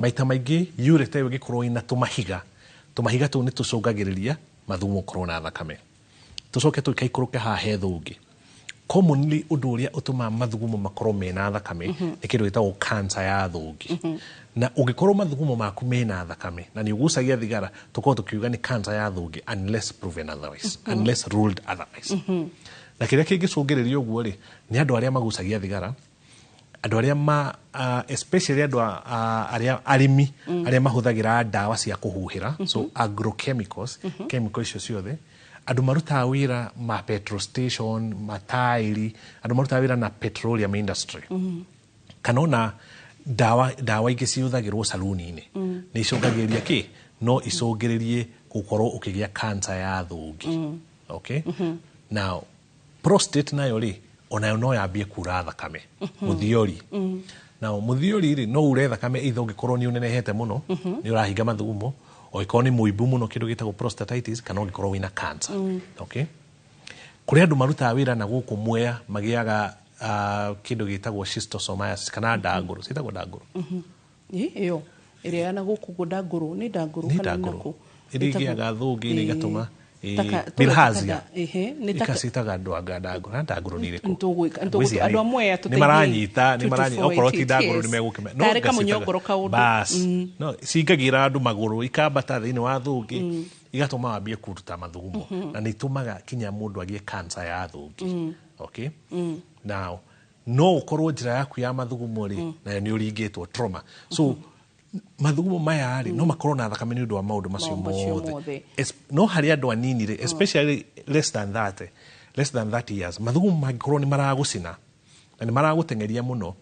Maita maingĩ ureter ĩyo ĩngĩkorwo ĩna tũmahiga, tũmahiga tũu nĩ tũcũngagĩrĩria mathugumo gũkorwo na thakame. Tũcoke tũikaikũrũke haha he thũngĩ. Commonly ũndũ ũrĩa ũtũmaga mathugumo makorwo mena thakame nĩ kĩndũ gĩtagwo cancer ya thũngĩ. Na ũngĩkorwo mathugumo maku mena thakame na nĩ ũgucagia thigara, tũkorwo tũkiuga nĩ cancer ya thũngĩ unless proven otherwise, unless ruled otherwise. Na kĩrĩa kĩngĩcũngĩrĩria ũguo rĩ, nĩ andũ arĩa magucagia thigara, andũ arĩa ma especially andũ arĩa arĩmi, arĩa mahũthagĩra ndawa cia kũhuhĩra, so agrochemicals, chemical icio ciothe, andũ marutaga wĩra ma petrol station, mataĩri, andũ marutaga wĩra na petroleum industry, kana ona ndawa ingĩ cihũthagĩrwo saluni-inĩ, nĩ icũngagĩrĩria kĩ, no icũngĩrĩrie gũkorwo ũkĩgĩa cancer ya thũngĩ. Okay? Now, prostate nayo rĩ, onayo no yambie kura thakame, mũthiori. Now, mũthiori rĩ, no ure thakame either ũngĩkorwo nĩ ũnenehete mũno, nĩ ũrahinga mathugumo, ũngĩkorwo nĩ mũimbu mũno kĩndũ gĩtagwo prostatitis, kana ũngĩkorwo wĩna cancer. Okay? Kũrĩ andũ marutaga wĩra na gũkũ Mwea magĩaga kĩndũ gĩtagwo schistosomiasis kana ndangũrũ, ciĩtagwo ndangũrũ. Ĩyo ĩrĩa na gũkũ ndangũrũ, nĩ ndangũrũ kana nako? Ĩrĩa ĩgĩaga thũngĩ-inĩ ĩgatũma bilharzia. Ikacitaga andũ anga ndangũrũ, ndangũrũ nĩ irĩkũ? Andũ a Mwea tũteithie. Nĩ maranyita, okorwo ti ndangũrũ nĩ megũkĩmenya. Tarĩ kamũnyongoro kaũndũ. Bas. No, cingagĩra andũ magũrũ, ikambata thĩinĩ wa thũngĩ, igatũma wambie kũruta mathugumo, na nĩ itũmaga kinya mũndũ agĩe cancer ya thũngĩ. Okay? Now, no ũkorwo njĩra yaku ya mathugumo rĩ, nayo nĩ ũringĩtwo trauma. So, mathugumo maya rĩ, no makorwo na thakame nĩ ũndũ wa maũndũ macio mothe. No harĩ andũ anini rĩ, especially less than 30 years, mathugumo mangĩkorwo nĩ maragũcina na nĩ maragũteng'eria mũno,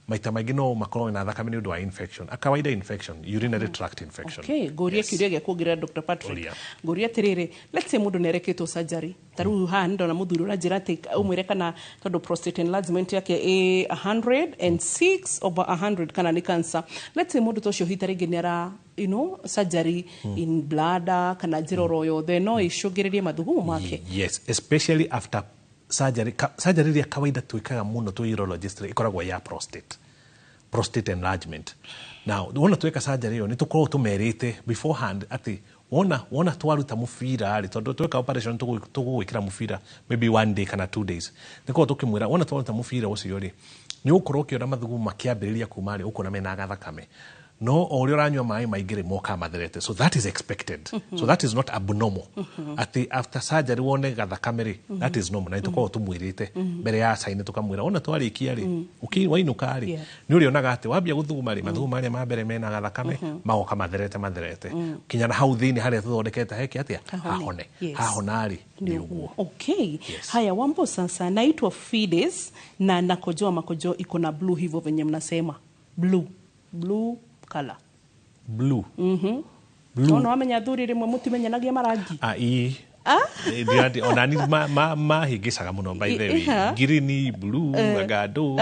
maita maingĩ no makorwo na thakame nĩ ũndũ wa infection, a kawaida infection, urinary tract infection. Okay, ngũria kĩũria gĩa kuongerera Dr. Patrick. Ngũria atĩrĩrĩ, let's say mũndũ nĩarekĩtwo surgery, ta rĩu haha nĩndona mũthuri ũranjĩra atĩ ũmwĩre kana tondũ prostate enlargement yake ĩ 106 over 100 kana nĩ cancer. Let's say mũndũ ta ũcio hita rĩngĩ nĩara, you know, surgery in bladder kana njĩra oro yothe, no ĩcũngĩrĩrie mathugumo make. Yes, especially after surgery. Surgery ĩrĩa kawaida twĩkaga mũno twĩ urologist ĩkoragwo ya prostate enlargement. Now, wona tweka surgery ĩyo nĩ tũkoragwo tũmerĩte beforehand atĩ wona twaruta mũbira rĩ, tondũ tweka operation tũgũgwĩkĩra mũbira maybe 1 day kana 2 days, nĩ korwo tũkĩmwĩra wona twaruta mũbira ũcio rĩ, nĩ ũgũkorwo ũkĩona mathugumo makĩambĩrĩria kuma rĩ, ũkona mena gathakame, no o ũrĩa ũranyua maĩ maingĩ rĩ, mokaga matherete. So that is expected. So that is not abnormal. Atĩ after surgery wone gathakame rĩ, that is normal. Na nĩtũkoragwo tũmwĩrĩte mbere ya sign, tũkamwĩra wona twarĩkia rĩ, wainũka rĩ, nĩ ũrĩonaga atĩ wambia gũthuguma rĩ, mathugumo marĩa ma mbere mena gathakame magoka matherete kinya na hau thĩinĩ harĩa tũthondekete heke atĩa, hahone. Hahona rĩ, nĩ ũguo. Okay. Haya, Wambo, sasa naitwa Fides na nakojoa makojo iko na blue hivyo venye mnasema blue color. Blue. Blue. No wamenya athuri rimwe mutimenyanagia marangi. Ona ni mahĩngĩcaga mũno by the way. Green, blue, agado.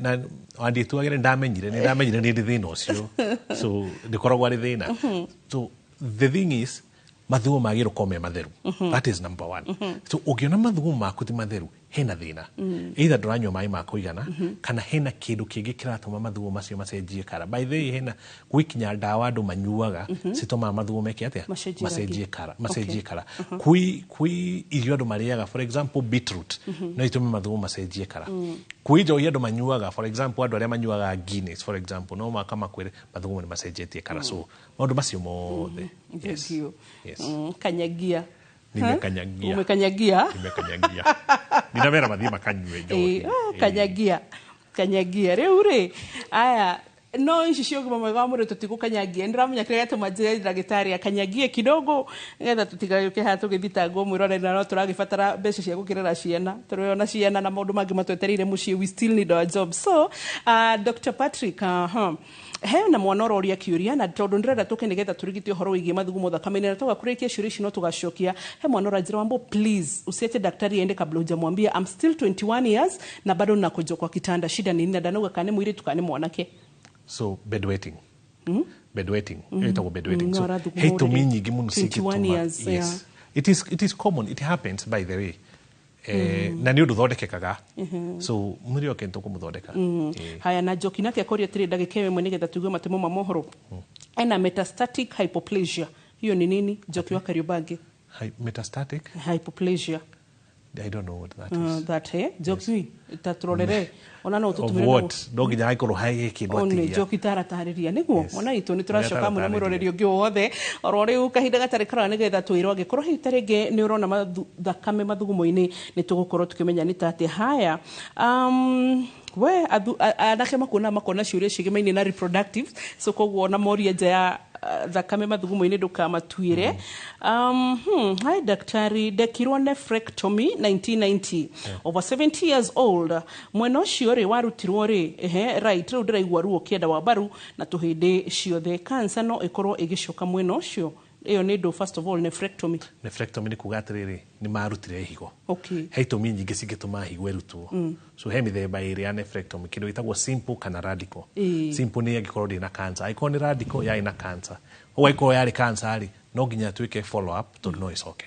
Na wandĩtuagĩre ndamenyire nĩ ndĩ thĩna ũcio. So ndĩkoragwo arĩ thĩna. So the thing is, mathugumo magĩrĩirwo gũkorwo me matheru. That is number one. So ũngĩona mathugumo maku ti matheru, hena thĩna. Either ndũranyua maĩ ma kũigana, kana hena kĩndũ kĩngĩ kĩratũma mathugumo macio macenjie kara. By the way, hena gwĩ kinya ndawa andũ manyuaga citũmaga mathugumo meke atĩa, macenjie kara. Kwĩ irio andũ marĩaga, for example beetroot, no itũme mathugumo macenjie kara. Kwĩ njohi andũ manyuaga, for example andũ arĩa manyuaga Guinness, for example, no maka makwĩre mathugumo nĩ macenjetie kara. So maũndũ macio mothe. Yes. Kanyagia. Nimekanyagia. Umekanyagia? Nimekanyagia. Ninamera mathiĩ makanyue njohi. Kanyagia. Rĩu rĩ, aya, no ici cia ũgima mwega wa mwĩrĩ tũtigũkanyagia. Nĩndĩramenya kĩrĩa gĩatũma njĩre ndagĩtarĩ akanyagie kidogo nĩgetha tũtigagĩũke haha tũgĩthitangwo mwĩroreri, na no tũragĩbatara mbeca cia gũkĩrera ciana, tũrĩ ona ciana na maũndũ mangĩ matwetereire mũciĩ. We still need our job. So, Dr. Patrick, he na mwana ũroria kĩũria, na tondũ ndĩrenda tũke nĩgetha tũrigite ũhoro wĩgiĩ mathugumo thakame-inĩ, na twaga kũrĩkia ciũria ici no tũgacokia. He mwana ũranjĩra, Wambo, please usiache daktari aende kabla hujamwambia I'm still 21 years na bado nakojoa kwa kitanda, shida ni nini? Na ndanauga kana nĩ mũirĩtu kana nĩ mwanake. So bedwetting. Bedwetting. Ĩtagwo bedwetting. So he itũmi nyingĩ mũno cingĩtũma. Yes. It is common. It happens, by the way. Na nĩ ũndũ thondekekaga. So mwĩrĩ oke nĩtũkũmũthondeka. Haya, na Njoki nake akoria atĩrĩ, ndagĩka ĩmwe nĩgetha tũigue matemo ma mohoro. Ena metastatic hypoplasia. Hiyo ni nini? Njoki wa Kariobangi. Metastatic hypoplasia. I don't know what that is. That Njoki ta tũrorere ona no Of tũtũmĩre what? No nginya hagĩkorwo he kĩndũ nĩ atigia. Njoki taratarĩria nĩguo mwana witũ nĩ tũracoka mũno Nĩataratarĩria. Mwĩroreri ũngĩ wothe oro rĩu kahinda gatarĩ karaya nĩgetha twĩrwo angĩkorwo hihi ta rĩngĩ nĩ ũrona thakame mathugumo-inĩ nĩ tũgũkorwo tũkĩmenya nĩ ta atĩa. Haya, we anake makuona makona ciũria ciĩgemaine na reproductive, so koguo ona moria nja ya thakame mathugumo-inĩ ndũkamatuĩre. Hi daktari, ndekirwo nephrectomy 1990, over 70 years old. Mwena ũcio rĩ warutirwo rĩ, ehe, right, rĩu ndĩraigua ruo kĩenda wa mbaru na tũhĩndĩ ciothe. Cancer no ĩkorwo ĩgĩcoka mwena ũcio? Ĩyo nĩ ndũ, first of all, nephrectomy. Nephrectomy nĩ kuga atĩrĩrĩ, nĩ marutire higo. He itũmi nyingĩ cingĩtũma higo ĩrutwo. So he mĩthemba ĩrĩ ya nephrectomy, kĩndũ gĩtagwo simple kana radical. Simple nĩ angĩkorwo ndĩ na cancer. Angĩkorwo nĩ radical, yarĩ na cancer. Ũguo angĩkorwo yarĩ cancer rĩ, no nginya twĩke follow up tondũ no ĩcoke.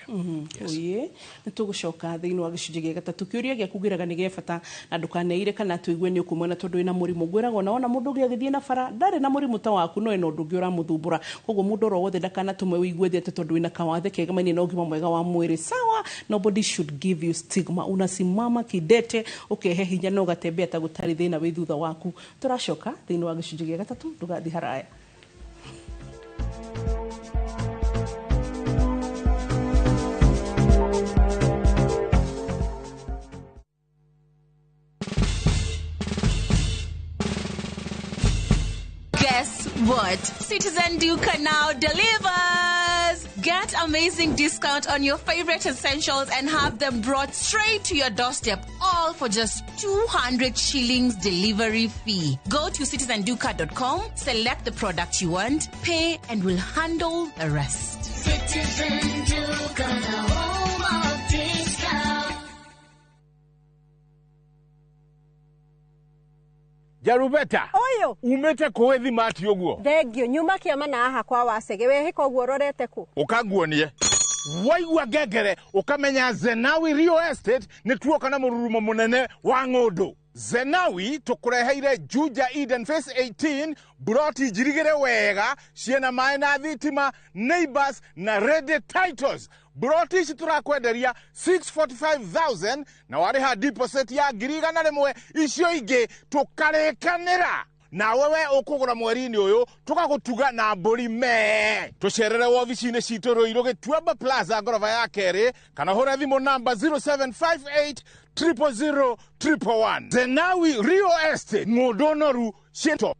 Oye, nĩ tũgũcoka thĩinĩ wa gĩcunjĩ gĩa gatatũ. Kĩũria gĩaku ngwĩraga nĩ gĩa bata na ndũkaneire kana tũigue nĩ ũkũmwena tondũ wĩna mũrimũ. Ngwĩraga ona wona mũndũ ũngĩ agĩthiĩ na bara ndarĩ na mũrimũ ta waku, no ena ũndũ ũngĩ ũramũthumbũra. Koguo mũndũ oro wothe ndakanatũme ũigue thĩ atĩ tondũ wĩna kawathe kegamainie na ũgima mwega wa mwĩrĩ. Sawa, nobody should give you stigma. Unasimama kidete, ũkehe hinya na ũgatembea ta gũtarĩ thĩna wĩ thutha waku. Tũracoka thĩinĩ wa gĩcunjĩ gĩa gatatũ, ndũgathiĩ haraya. Guess what? Citizen Duka now delivers! Get amazing discount on your favorite essentials and have them brought straight to your doorstep, all for just 200 shillings delivery fee. Go to citizenduka.com, select the product you want, pay, and we'll handle the rest. Citizen Duka, the home of discount. Jarubeta. Ũyũ. Umĩte kũĩ thimati ũguo? Thengio, nyuma kĩama na haha kwa Wacege. Wehĩka ũguo ũrorete kũ? Ũkanguonie. Waigua ngengere ũkamenya Zenawi Real Estate nĩ tuoka na mũrurumo mũnene wa ng'ũndũ. Zenawi tũkũreheire Juja Eden Phase 18, buroti njirigĩre wega ciĩna maĩ na thitima, neighbors na ready titles. Buroti ici tũrakwenderia 645,000 na warĩha deposit ya 100,000, icio ingĩ tũkarĩkanĩra. Nawe we ũkũgũra mweri-inĩ ũyũ tũgagũtuga na mbũri mee. Tũcerere wobici-inĩ citũ Ruiru Gĩtuamba Plaza ngoroba ya kerĩ, kana hũra thimũ namba 0758 000 111. Zenawi Real Estate, ng'ũndũ noru ciĩto.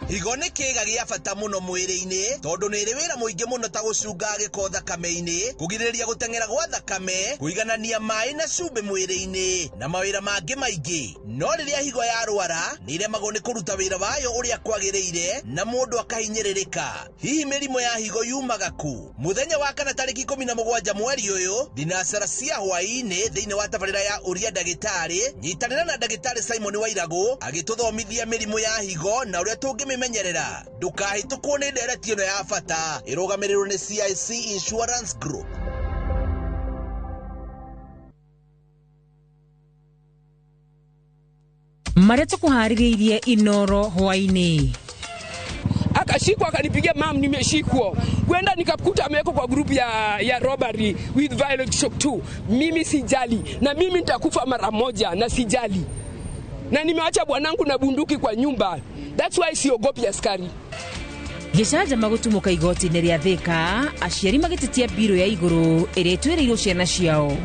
Higo nĩ kĩĩga gĩa bata mũno mwĩrĩ-inĩ tondũ nĩ ĩrĩ wĩra mũingĩ mũno ta gũcunga gĩko thakame-inĩ, kũgirĩrĩria gũteng'era gwa thakame, kũiganania maĩ na cumbĩ mwĩrĩ-inĩ na mawĩra mangĩ maingĩ. No rĩrĩa higo yarwara nĩ ĩremagwo nĩ kũruta wĩra wayo ũrĩa kwagĩrĩire na mũndũ akahinyĩrĩrĩka. Hihi mĩrimũ ya higo yumaga kũ? Mũthenya wa kana tarĩki 17 mweri ũyũ, thinacara cia hwaĩ-inĩ thĩinĩ wa tabarĩra ya Ũria Ndagĩtarĩ, nyitanĩra na ndagĩtarĩ Simon Wairagũ agĩtũthomithia mĩrimũ ya higo na ũrĩa tũngĩmĩmenyerera. Ndũkahĩtũkwo nĩ ndereti ĩno ya bata ĩrũgamĩrĩirwo nĩ CIC Insurance Group. Marĩa tũkũharĩrĩirie Inoro hwaĩ-inĩ. Akashikwa, akanipigia, "Mam, nimeshikwa." Kwenda nikakuta amewekwa kwa group ya robbery with violent shock 2. Mimi sijali, na mimi nitakufa mara moja na sijali, na nimeacha bwanangu na bunduki kwa nyumba. That's why siogopi askari. Gĩcanjama gũtumũka igoti-inĩ rĩa Thĩka, aciari magĩtetia mbirũ ya igũrũ ĩrĩa ĩtuĩrĩirwo ciana ciao.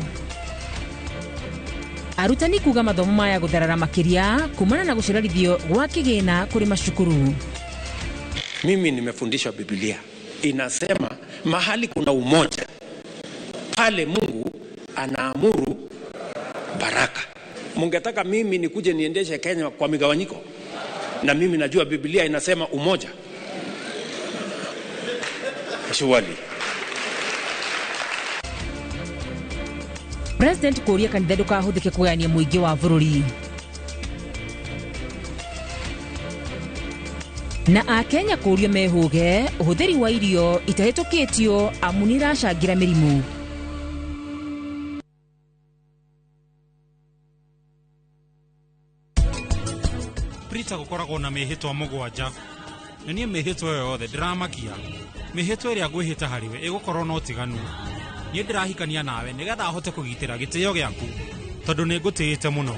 Arutani kuga mathomo maya gũtharara makĩria kumana na gũcererithio gwa kĩgĩna kũrĩ macukuru. Mimi nimefundishwa Biblia inasema mahali kuna umoja pale Mungu anaamuru baraka. Mungetaka mimi nikuje niendeshe Kenya kwa migawanyiko? Na mimi najua Biblia inasema umoja. Surely. President kũria kanitha ndũkahũthĩke kũgayania mũingĩ wa bũrũri. Na akenya kũrio mehũge ũhũthĩri wa irio itahĩtũkĩtio amu nĩiracangĩra mĩrimũ. Prita gũkoragwo na mĩhĩtwa 7. Na niĩ mĩhĩtwa ĩyo yothe ndĩramakia. Mĩhĩtwa ĩrĩa ngwĩhĩta harĩwe ĩgũkorwo na ũtiganu. Niĩ ndĩrahikania nawe nĩgetha hote kũgitĩra gĩtĩo gĩaku tondũ nĩ ngũtĩĩte mũno.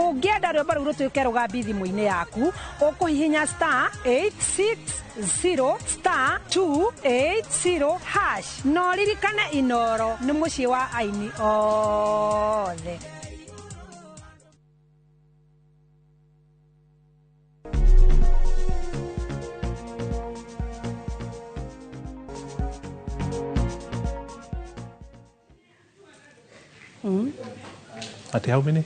Ũngĩenda rwĩmbo rũu rũtuĩke rũgambi thimũ-inĩ yaku, ũkũhihinya *860*280# na ũririkane Inoro nĩ mũciĩ wa aini othe. Ati how many?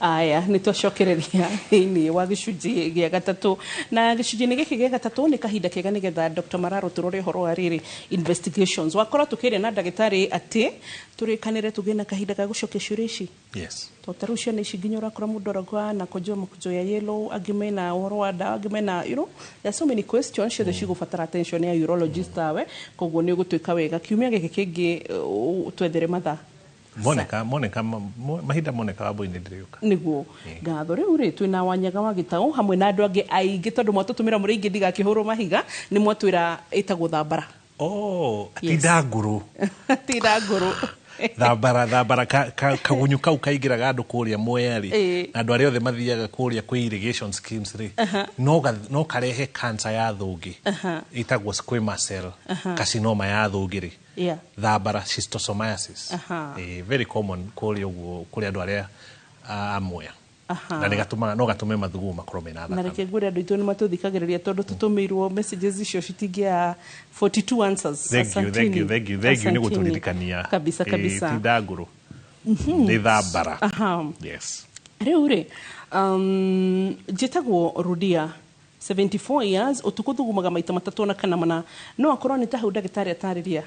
Aya, nä twacokereria thĩinĩ wa gĩcunjĩ gĩa gatatũ, na gĩcunjĩ-inĩ gĩkĩ gĩa gatatũ nĩ kahinda kega nĩgetha Dr. Mararo tũrore ũhoro wa rĩrĩ investigations. Wakorwo tũkĩaria na ndagĩtarĩ atĩ tũrĩkanĩre tũgĩe na kahinda ga gũcokia ciũria ici. Yes. To ta rĩu ciana ici nginya ũrakora mũndũ arauga na kojoa makojo ya yellow, angĩ mena ũhoro wa ndawa, angĩ mena, you know, there are so many questions ciothe cigũbatara attention ya urologist tawe, koguo nĩ ũgũtuĩka wega kiumia gĩkĩ kĩngĩ twethere mathaa. Moneka moneka mahinda moneka wambui-inĩ ndĩrĩũka. Nĩguo ngatho. Rĩu rĩ twĩna Wanyaga wa Gĩtaũ hamwe na andũ angĩ aingĩ tondũ mwatũtũmĩra mũrĩ aingĩ ndigakĩhũrwo mahiga, nĩ mwatwĩra ĩtagwo thambara. Oh, ti ndangũrũ. Ti ndangũrũ. Thambara thambara kagunyu kau kaingĩraga andũ kũrĩa Mwea rĩ, na andũ arĩa othe mathiaga kũrĩa kwĩ irrigation schemes rĩ, no karehe cancer ya thũngĩ ĩtagwo squamous cell carcinoma ya thũngĩ rĩ. Thambara schistosomiasis. Very common kũrĩa ũguo kũrĩ andũ arĩa a Mwea. Na nĩ no gatũme mathugumo makorwo mena Na thakame. Reke ngwĩre andũ aitũ nĩ matũthikagĩrĩria tondũ tũtũmĩirwo messages icio citingĩa 42 answers. Thank you, thank you, thank you, thank you nĩ gũtũririkania. Kabisa, kabisa. Ti ndangũrũ. Nĩ thambara. Yes. Rĩu rĩ, njĩtagwo Rudia, 74 years, ũtukũ thugumaga maita matatũ na kana mana, no akorwo nĩ ta hau ndagĩtarĩ atarĩria.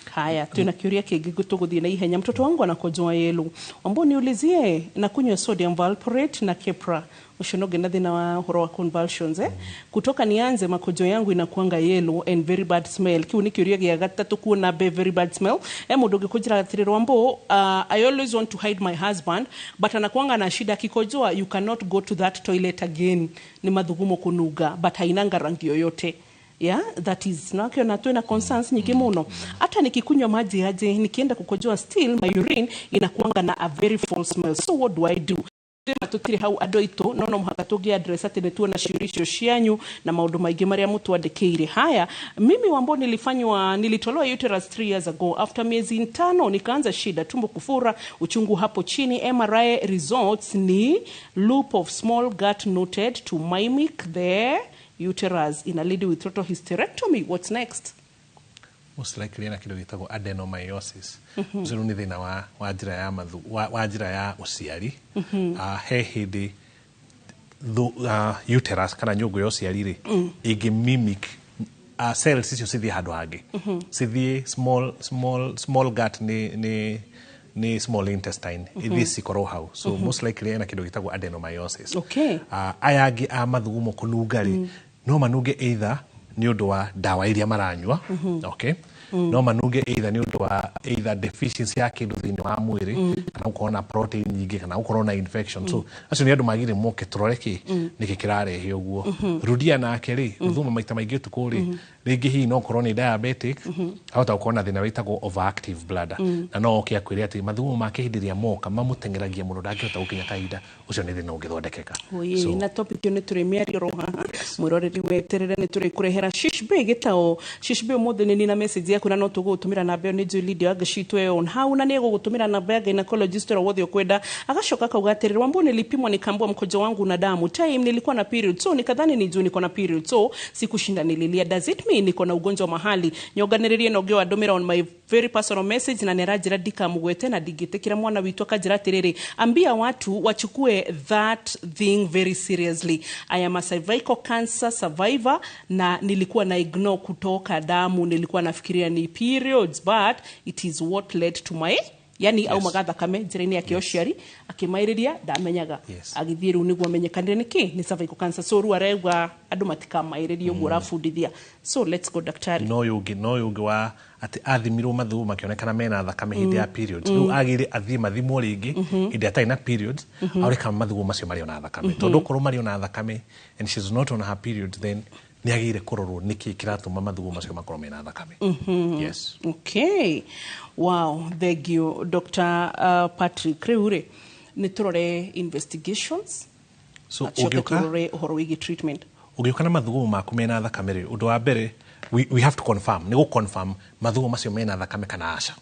Haya, tuna kiuria kĩngĩ tũgũthiĩ na ihenya. Mtoto wangu anakojoa yellow, ambao niulizie na kunywa sodium valproate na Keppra, ũcio no ngĩ na thĩna wa ũhoro wa convulsions, eh? Kutoka nianze makojo yangu inakuanga yellow and very bad smell. Kiu nĩ kĩũria gĩa gatatũ kuona be very bad smell. E mũndũ ũngĩ kũnjĩra atĩrĩrĩ, Wambo, I always want to hide my husband but anakuanga na shida akikojoa, you cannot go to that toilet again, nĩ mathugumo kununga, but hainanga rangi yoyote. Yeah, that is nakiona twina concerns nyingi muno. Hata nikikunywa maji aje, nikienda kukojoa, still my urine inakuanga na a very foul smell. So what do I do? Tutire hau andũ aitũ, no no mũhaka tũngĩ address atĩ nĩ tuona ciũria icio cianyu na maũndũ maingĩ marĩa mũtwandĩkĩire. Haya, mimi Wambo nilifanywa, nilitolewa uterus 3 years ago. After miezi 5 nikaanza shida, tumbo kufura, uchungu hapo chini. MRI results ni loop of small gut noted to mimic the uterus in a lady with total hysterectomy. What's next? Most likely ena kĩndũ gĩtagwo adenomyosis. Ũcio rĩu nĩ thĩna wa njĩra ya mathu wa njĩra ya ũciari. He hĩndĩ uterus kana nyũngũ ya ũciari rĩ, ĩngĩ mimic cells icio cithiĩ handũ hangĩ, cithiĩ small small small gut, nĩ small intestine, ithiĩ cikorwo hau. So most likely ena kĩndũ gĩtagwo adenomyosis. Aya angĩ a mathugumo kũnunga rĩ, no manunge either nĩ ũndũ wa ndawa iria maranyua, okay, no manunge either nĩ ũndũ wa either deficiency ya kĩndũ thĩinĩ wa mwĩrĩ, kana gũkorwo na protein nyingĩ, kana gũkorwo na infection. So acio nĩ andũ magĩrĩire moke tũrore kĩ nĩkĩ kĩrarehe ũguo. Rudia nake rĩ, gũthuma maita maingĩ ũtukũ rĩ, rĩngĩ hihi no ũkorwo nĩ diabetic, ahota gũkorwo na thĩna wĩtagwo overactive bladder, na no oke akwĩre atĩ mathugumo make hĩndĩ ĩrĩa moka mamũteng'eragia mũno, ndangĩhota gũkinya kahinda. Ũcio nĩ thĩna ũngĩthondekeka. Oye, na topic ĩyo nĩ tũrĩ mĩario ro haha, mwĩroreri weterere nĩ tũrĩkũrehera Shish Bay gĩtao. Shish Bay ũmũthĩ nĩ nina message yaku na no tũgũgũtũmĩra namba ĩyo. Nĩ njũĩ Lydia Wangeci ĩyo on hau na nĩ egũgũtũmĩra namba ya gynecologist ĩrĩa wothe ũkwenda. Agacoka akauga atĩrĩrĩ, Wambo, nilipimwa nikaambiwa mkojo wangu na damu, time nilikuwa na period, so nikadhani ni juu niko na period, so sikushinda nililia. Does it mean niko na ugonjwa mahali? Nyonganĩrĩrie na ũngĩ wandũmĩra on my very personal message na nĩaranjĩra ndikamũgwete na ndingĩtĩkĩra mwana witũ, akanjĩra atĩrĩrĩ, ambia watu wachukue that thing very seriously. I am a cervical cancer survivor na nilikuwa na ignore kutoka damu, nilikuwa nafikiria ni periods, but it is what led to my Yani aumaga thakame njĩra-inĩ yake ya ũciari, akĩmaĩrĩria ndamenyaga. Agĩthiĩ rĩu nĩguo amenyekanire nĩkĩ nĩ cervical cancer. So rĩu arauga andũ matikamaĩrĩrie ũguo ũrabundithia. So let's go, daktari. No ũyũ ũngĩ wa atĩ athimirwo mathugumo makĩonekana mena thakame hĩndĩ ya periods, rĩu agĩrĩ athiĩ mathimwo rĩngĩ hĩndĩ atarĩ na periods, arore kana mathugumo macio marĩ ona thakame, tondũ okorwo marĩ ona thakame and she's not on her periods, then nĩ agĩrĩire kũrorwo nĩkĩ kĩratũma mathugumo macio makorwo mena thakame. Yes. Okay, wow, thank you, Dr. Patrick. Rĩu rĩ, nĩ tũrore investigations, So na tũcoke ũngĩũka tũrore ũhoro wĩgiĩ treatment. Ũngĩũka na mathugumo maku mena thakame rĩ, ũndũ wa mbere we have to confirm, nĩ gũ-confirm mathugumo macio mena thakame kana aca.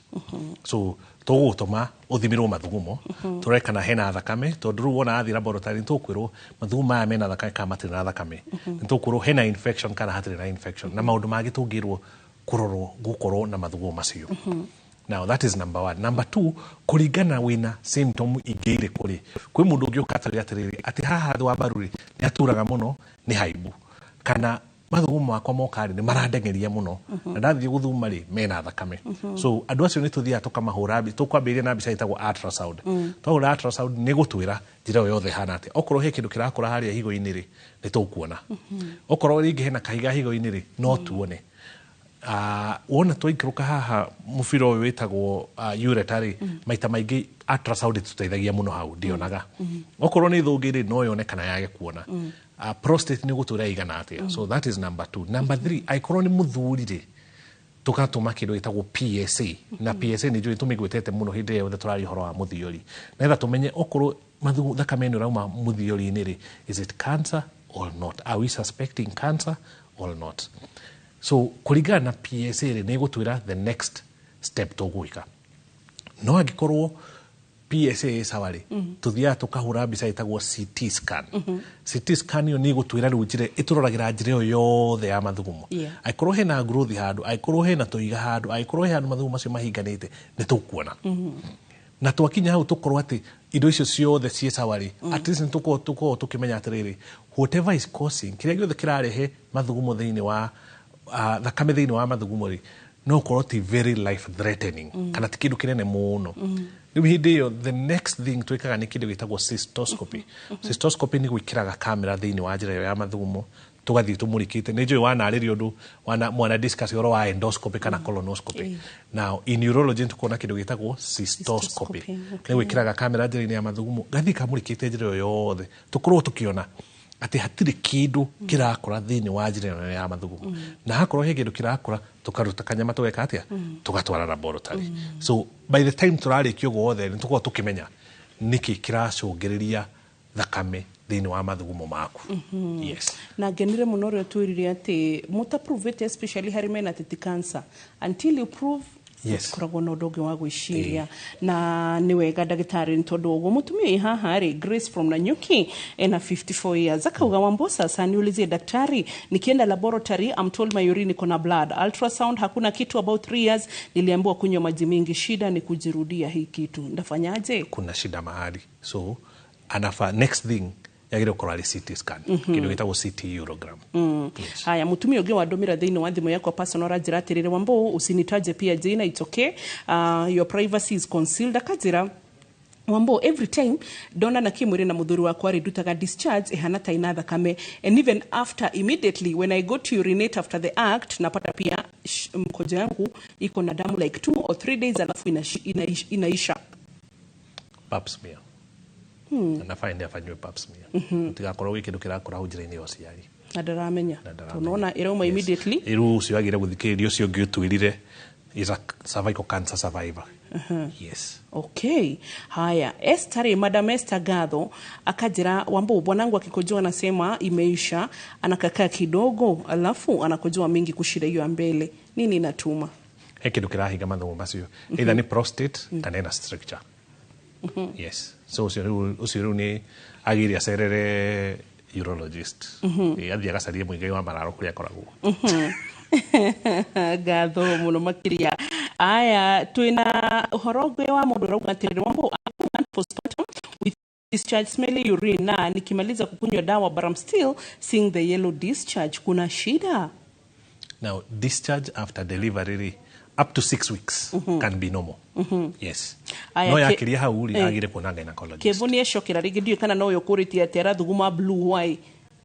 So tũgũgũtũma ũthimĩrwo mathugumo, tũrore kana hena thakame, tondũ rĩu wona athiĩ laboratory nĩ tũkwĩrwo mathugumo maya mena thakame kana matirĩ na thakame, nĩ tũkwĩrwo hena infection kana hatirĩ na infection, na maũndũ mangĩ tũngĩrwo kũrorwo gũkorwo na mathugumo macio. Now that is number one. Number two, kũringana wĩna symptom ingĩ irĩkũ rĩ, kwĩ mũndũ ũngĩ ũka atwĩre atĩrĩrĩ, atĩ haha thĩ wa mbaru rĩ, nĩ aturaga mũno, nĩ haimbu, kana mathugumo makwa moka rĩ, nĩ marandengeria mũno, na ndathiĩ gũthuma rĩ, mena thakame. So andũ acio nĩ tũthiaga tũkamahũra tũkwambĩrĩria na mbica ĩtagwo ultrasound. Twahũra ultrasound nĩ gũtwĩra njĩra ĩyo yothe ĩhana atĩa. Okorwo he kĩndũ kĩrakũra harĩa higo-inĩ rĩ, nĩ tũkuona. Okorwo rĩngĩ hena kahiga higo-inĩ rĩ, no tuone. Wona twaikũrũka haha mũbira ũyũ wĩtagwo ureter rĩ, maita maingĩ ultrasound ĩtũteithagia mũno hau, ndionaga. Okorwo nĩ thũngĩ rĩ, no yone kana yage kuona. Prostate nĩ gũtwĩra igana atĩa. So that is number two. Number three, angĩkorwo nĩ mũthuri rĩ, tũgatũma kĩndũ gĩtagwo PSA, na PSA nĩ njũĩ tũmĩgwetete mũno hĩndĩ ĩrĩa yothe tũraria ũhoro wa mũthiori, nĩgetha tũmenye okorwo thakame ĩno ĩrauma mũthiori-inĩ rĩ, is it cancer or not? Are we suspecting cancer or not? So kũringana na PSA rĩ, nĩ ĩgũtwĩra the next step tũgwĩka. No angĩkorwo PSA ĩ sawa rĩ, tũthiaga tũkahũra mbica ĩtagwo CT scan. CT scan ĩyo nĩ ĩgũtwĩra rĩu njĩra ĩtũroragĩra njĩra ĩyo yothe ya mathugumo. Angĩkorwo hena growth handũ, angĩkorwo hena tũiga handũ, angĩkorwo he handũ mathugumo macio mahinganĩte, nĩ tũkuona. Na twakinya hau tũkorwo atĩ indo icio ciothe ciĩ sawa rĩ, at least nĩ tũkorwo tũkĩmenya atĩrĩrĩ, whatever is causing, kĩrĩa gĩothe kĩrarehe mathugumo thĩinĩ wa thakame thĩinĩ wa mathugumo rĩ, no ũkorwo ti very life threatening, kana ti kĩndũ kĩnene mũno. Rĩu hĩndĩ ĩyo the next thing twĩkaga nĩ kĩndũ gĩtagwo cystoscopy. Cystoscopy nĩ gwĩkĩraga kamera thĩinĩ wa njĩra ĩyo ya mathugumo, tũgathiĩ tũmũrĩkĩte. Nĩ njũĩ wanarĩria ũndũ wana mwana discuss ũhoro wa endoscopy kana colonoscopy. Now in urology nĩ tũkuona kĩndũ gĩtagwo cystoscopy. Cystoscopy, okay. Nĩ gwĩkĩraga kamera njĩra-inĩ ya mathugumo, gathiĩ kamũrĩkĩte njĩra ĩyo yothe, tũkorwo tũkĩona atĩ hatirĩ kĩndũ kĩrakũra thĩinĩ wa njĩra ĩno ya mathugumo, na hakorwo he kĩndũ kĩrakũra, tũkaruta kanyama, tũgeka atĩa, tũgatwara laboratory. So by the time tũrarĩkia ũguo wothe, nĩ tũkorwo tũkĩmenya nĩkĩ kĩracũngĩrĩria thakame thĩinĩ wa mathugumo maku. Yes. Na ngenire mũno ũrĩa twĩrire atĩ mũtapruvĩte, especially harĩ mena atĩ ti cancer, until you prove, koragwo na ũndũ ũngĩ wa gwĩciria. Na nĩ wega, ndagĩtarĩ, nĩ tondũ ũguo mũtumia ĩ haha rĩ, Grace from Nanyuki, ena 54 years, akauga, "Wambo, sasa niulizie daktari, nikienda laboratory I'm told my urine iko na blood, ultrasound hakuna kitu about 3 years, niliambiwa kunywa maji mingi, shida ni kujirudia hii kitu, ndafanyaje?" Kuna shida mahali, so anafa next thing yagĩrĩire gũkorwo arĩ CT scan, kĩndũ gĩtagwo CT urogram. Haya, mutumia ũngĩ wandũmĩra thĩinĩ wa thimũ yakwa personal aranjĩra atĩrĩrĩ, "Wambo, usinitaje pia jina, it's okay, your privacy is concealed." Akanjĩra, "Wambo, every time ndonana kĩmwĩrĩ na mũthuri wakwa rĩ, ndutaga discharge ĩhana ta ina thakame, and even after, immediately when I go to urinate after the act, napata pia mkojo yangu iko na damu like 2 or 3 days, alafu inaisha." Pap smear. Anafaa ende afanyiwe pap smear, gũtigakorwo gwĩ kĩndũ kĩrakũra hau njĩra-inĩ ya ũciari. Na ndaramenya. Na ndaramenya. Tondũ nona ĩrauma immediately. Rĩu ũcio agĩrĩire gũthikĩrĩria ũcio ũngĩ ũtwĩrire is a cervical cancer survivor. Yes. Okay. Haya, Esther rĩ, Madam Esther Gatho akajira, "Wambo, bwanangu akikojoa anasema imeisha, anakakaa kidogo alafu anakojoa mingi kushinda hiyo ya mbele. Nini inatuma?" He kĩndũ kĩrahinga mathugumo macio, either nĩ prostate kana ena stricture. Yes, so ũcio rĩu nĩ agĩrĩire acerere urologist. Ĩ, athiĩ agacarie mũigai wa mararo kũrĩa akoragwo. Ngatho mũno makĩria. Aya, twĩna ũhoro ũngĩ wa mũndũ ũrauga atĩrĩrĩ, "Wambo, I'm postpartum with discharge smelly urine, na nikimaliza kukunywa dawa but I'm still seeing the yellow discharge. Kuna shida?" Now discharge after delivery rĩ, Up to 6 weeks can be normal. Yes. Aya, No yakiria hau rĩ, agire kuona gynecologist. Kevo nĩ ecokera rĩngĩ, ndiũĩ kana nowe ũkũrĩtie atĩ arathuguma blue. Why?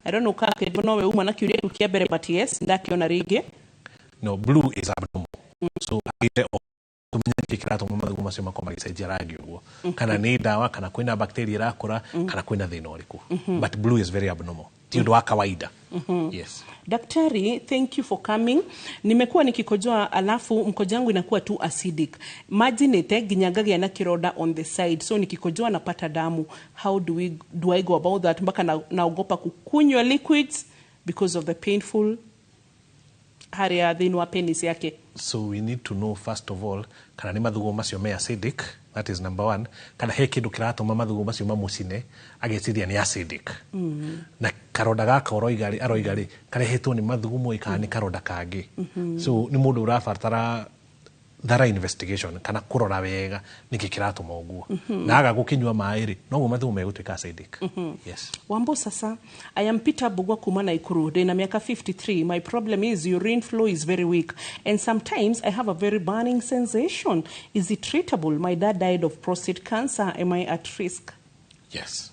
I don't know kana Kevo nowe uma na kĩũria kĩu kĩa mbere, but yes, ndakĩona rĩngĩ. No, blue is abnormal, so agire o tumenye nĩkĩ kĩratũma mathugumo macio makorwo magĩcenjia rangi ũguo, kana nĩ ndawa, kana kwĩna bacteria ĩrakũra, kana kwĩna thĩna ũrĩkũ. But blue is very abnormal, ti ũndũ wa kawaida. Yes. Daktari, thank you for coming. Nimekuwa nikikojoa alafu mkojo wangu inakuwa tu acidic. Maji nite nginya ngagĩa na kiroda on the side. So nikikojoa napata damu. How do I go about that? Mpaka naogopa kukunywa liquids because of the painful harĩa thĩinĩ wa penis yake. So we need to know first of all kana nĩ mathugumo macio me acidic, that is number one, kana he kĩndũ kĩratũma mathugumo macio mamũcine ageciria nĩ acidic. Na karonda gaka ũroiga rĩ, aroiga rĩ, karehetwo nĩ mathugumo ĩ kana nĩ karonda kangĩ? So nĩ mũndũ ũrabatara thorough investigation kana kũrora wega nĩkĩ kĩratũma ũguo. Na aga gũkĩnyua maĩ rĩ, noguo mathugumo megũtuĩka acidic. Yes. Wambo sasa, I am Peter Bugwa kuma Nakuru. Ndina miaka 53. My problem is urine flow is very weak and sometimes I have a very burning sensation. Is it treatable? My dad died of prostate cancer. Am I at risk? Yes.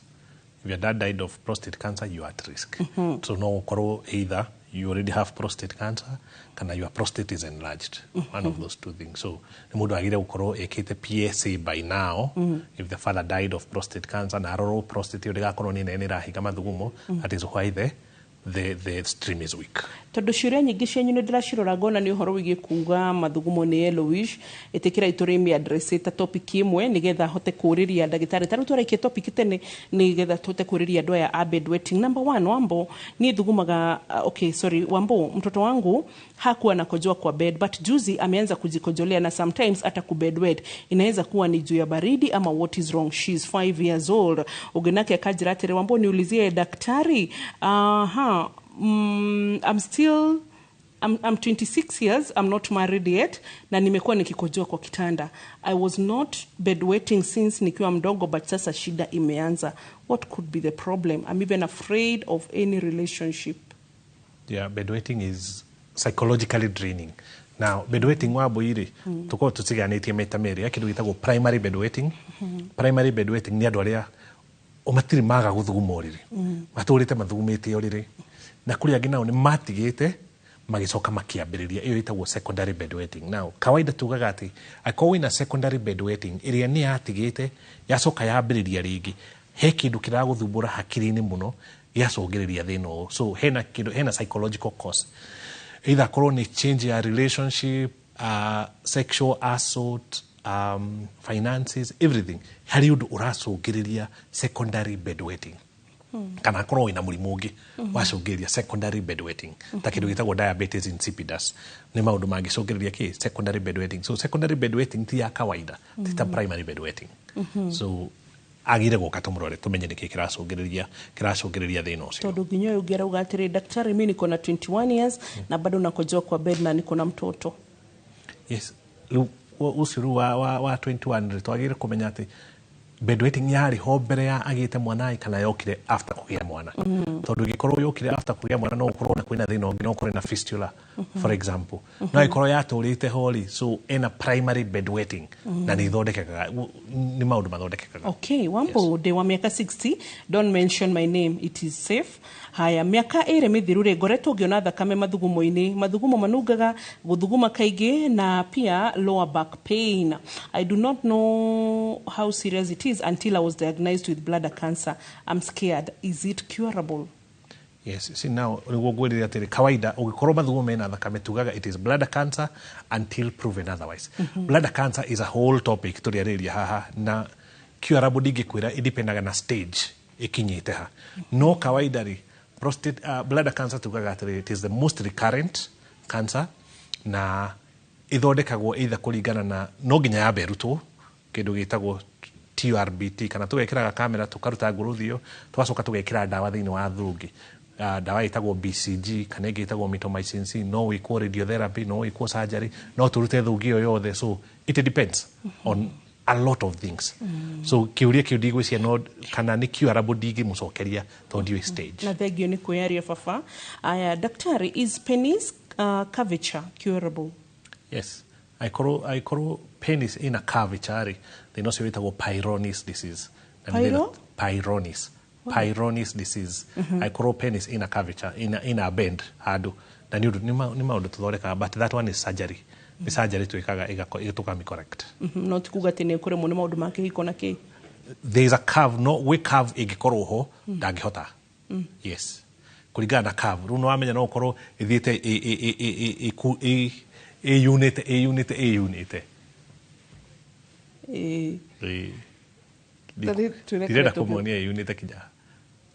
If your dad died of prostate cancer, you are at risk. So no ũkorwo either you already have prostate cancer kana your prostate is enlarged. One of those two things. So nĩ mũndũ agire gũkorwo ĩkĩte PSA by now. If the father died of prostate cancer na arorwo prostate ĩyo ndĩgakorwo nĩ nene ĩrahinga mathugumo, that is why the stream is weak. Tondũ ciũria nyingĩ cianyu nĩ ndĩracirora ngona nĩ ũhoro wĩgiĩ kuga mathugumo nĩ yellowish, ĩtĩkĩra itũrĩmi address ta topic ĩmwe nĩgetha hote kũũrĩria ndagĩtarĩ. Ta rĩu twaraikia topic tene nĩgetha tũhote kũũrĩria andũ aya a bedwetting. Number one, Wambo, niĩ thugumaga, okay, sorry, Wambo, mtoto wangu hakuwa anakojoa kwa bed, but juzi ameanza kujikojolea na sometimes hata kubedwet. Inaweza kuwa ni juu ya baridi ama what is wrong? She is 5 years old. Ũngĩ akanjĩra atĩrĩ, Wambo, niulizie daktari, aha, I'm 26 years, I'm not married yet, na nimekuwa nikikojoa kwa kitanda. I was not bedwetting since nikiwa mdogo, but sasa shida imeanza. What could be the problem? I'm even afraid of any relationship. Yeah, bedwetting is psychologically draining. Now, bedwetting wa mbũi-rĩ, tũkorwo tũciganĩtie maita merĩ ya kĩndũ gĩtagwo primary bedwetting. Primary bedwetting nĩ andũ arĩa o matirĩ maga gũthuguma ũrĩrĩ, matũrĩte mathugumĩte ũrĩrĩ, na kũrĩ angĩ nao nĩ matigĩte magĩcoka makĩambĩrĩria, ĩyo ĩtagwo secondary bedwetting. Now, kawaida tugaga atĩ angĩkorwo wĩna secondary bedwetting ĩrĩa nĩ yatigĩte yacoka yambĩrĩria rĩngĩ, he kĩndũ kĩragũthumbũra hakiri-inĩ mũno gĩacũngĩrĩria thĩna ũyũ. So hena kĩndũ, hena psychological cause, either akorwo nĩ change ya relationship, sexual assault, finances, everything. Harĩ ũndũ ũracũngĩrĩria secondary bedwetting, kana akorwo wĩna mũrimũ ũngĩ wacũngĩrĩria secondary bedwetting, ta kĩndũ gĩtagwo diabetes insipidus. Nĩ maũndũ mangĩcũngĩrĩria kĩ secondary bedwetting. So secondary bedwetting ti ya kawaida, ti ta primary bedwetting. So agire gũka tũmũrore tũmenye nĩkĩ kĩracũngĩrĩria thĩna ũcio. Tondũ nginya ũyũ ũngĩ arauga atĩrĩ, daktari, mi niko na 21 years na bado nakojoa kwa bed na niko na mtoto. Yes, rĩu ũcio rĩu wa 21 rĩ, twagĩrĩire kũmenya atĩ bedwetting yarĩ ho mbere ya agĩte mwana kana yokire after kũgĩa mwana. Tondũ ĩngĩkorwo yokire after kũgĩa mwana, no ũkorwo na kwĩna thĩna ũngĩ, no ũkorwo na fistula, for example. No ĩkorwo yatũrĩte ho rĩ, so ena primary bedwetting na nĩ ithondekekaga, nĩ maũndũ mathondekekaga. Okay, Wambo, yes. Ndĩ wa mĩaka 60, don't mention my name, it is safe. Haya, mĩaka 2 mĩthiru rĩ, ngoretwo ngĩona thakame mathugumo-inĩ, mathugumo manungaga, gũthuguma kaingĩ na pia lower back pain. I do not know how serious it is until I was diagnosed with bladder cancer. I'm scared. Is it curable? Yes, see, now nĩguo ngwĩrire atĩrĩ, kawaida ũngĩkorwo mathugumo mena thakame tugaga it is bladder cancer until proven otherwise. Bladder cancer is a whole topic tũrĩarĩria haha, na curable ndingĩkwĩra, ĩdependaga na stage ĩkinyĩte ha. No kawaida rĩ, prostate, bladder cancer tugaga atĩrĩ it is the most recurrent cancer na ĩthondekagwo either kũringana na no nginya yambe ĩrutwo kĩndũ gĩtagwo TURBT, kana tũgekĩra kamera tũkaruta ngũrũthi ĩyo, tũgacoka tũgekĩra ndawa thĩinĩ wa thũngĩ. Ndawa ĩtagwo BCG kana ĩngĩ ĩtagwo mitomycin C. No wĩkwo radiotherapy, no wĩkwo surgery, no tũrute thũngĩ ĩyo yothe. So it depends on a lot of things. So kĩũria kĩu ndigwĩciria no kana nĩ curable, ndingĩmũcokeria tondũ ndiũĩ stage. Na thengio nĩ kwĩyaria baba. Aya, daktari, is penis curvature curable? Yes. Angĩkorwo penis ĩna curvature rĩ, thĩna ũcio wĩtagwo Peyronie's disease. Na nĩ thĩna- Pyro? Peyronie's. Peyronie's disease. Angĩkorwo penis ĩna curvature, ĩna bend handũ, na nĩ ũndũ nĩ maũndũ tũthondekaga, but that one is surgery. Nĩ surgery twĩkaga tũkami correct. No ti kuga atĩ nĩ kũremwo nĩ maũndũ ma kĩhiko na kĩ. There is a curve, no gwĩ curve ĩngĩkorwo ho ndangĩhota. Yes, kũringana na curve rĩu nĩwamenya no ũkorwo ĩthiĩte ĩyunĩte ĩyunĩte ĩyunĩte. Ĩĩ. Ĩĩ. Ta rĩu twĩrekere Ndirenda kũmuonia ĩyunĩte kinya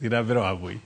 thiĩ na mbere wa mbui.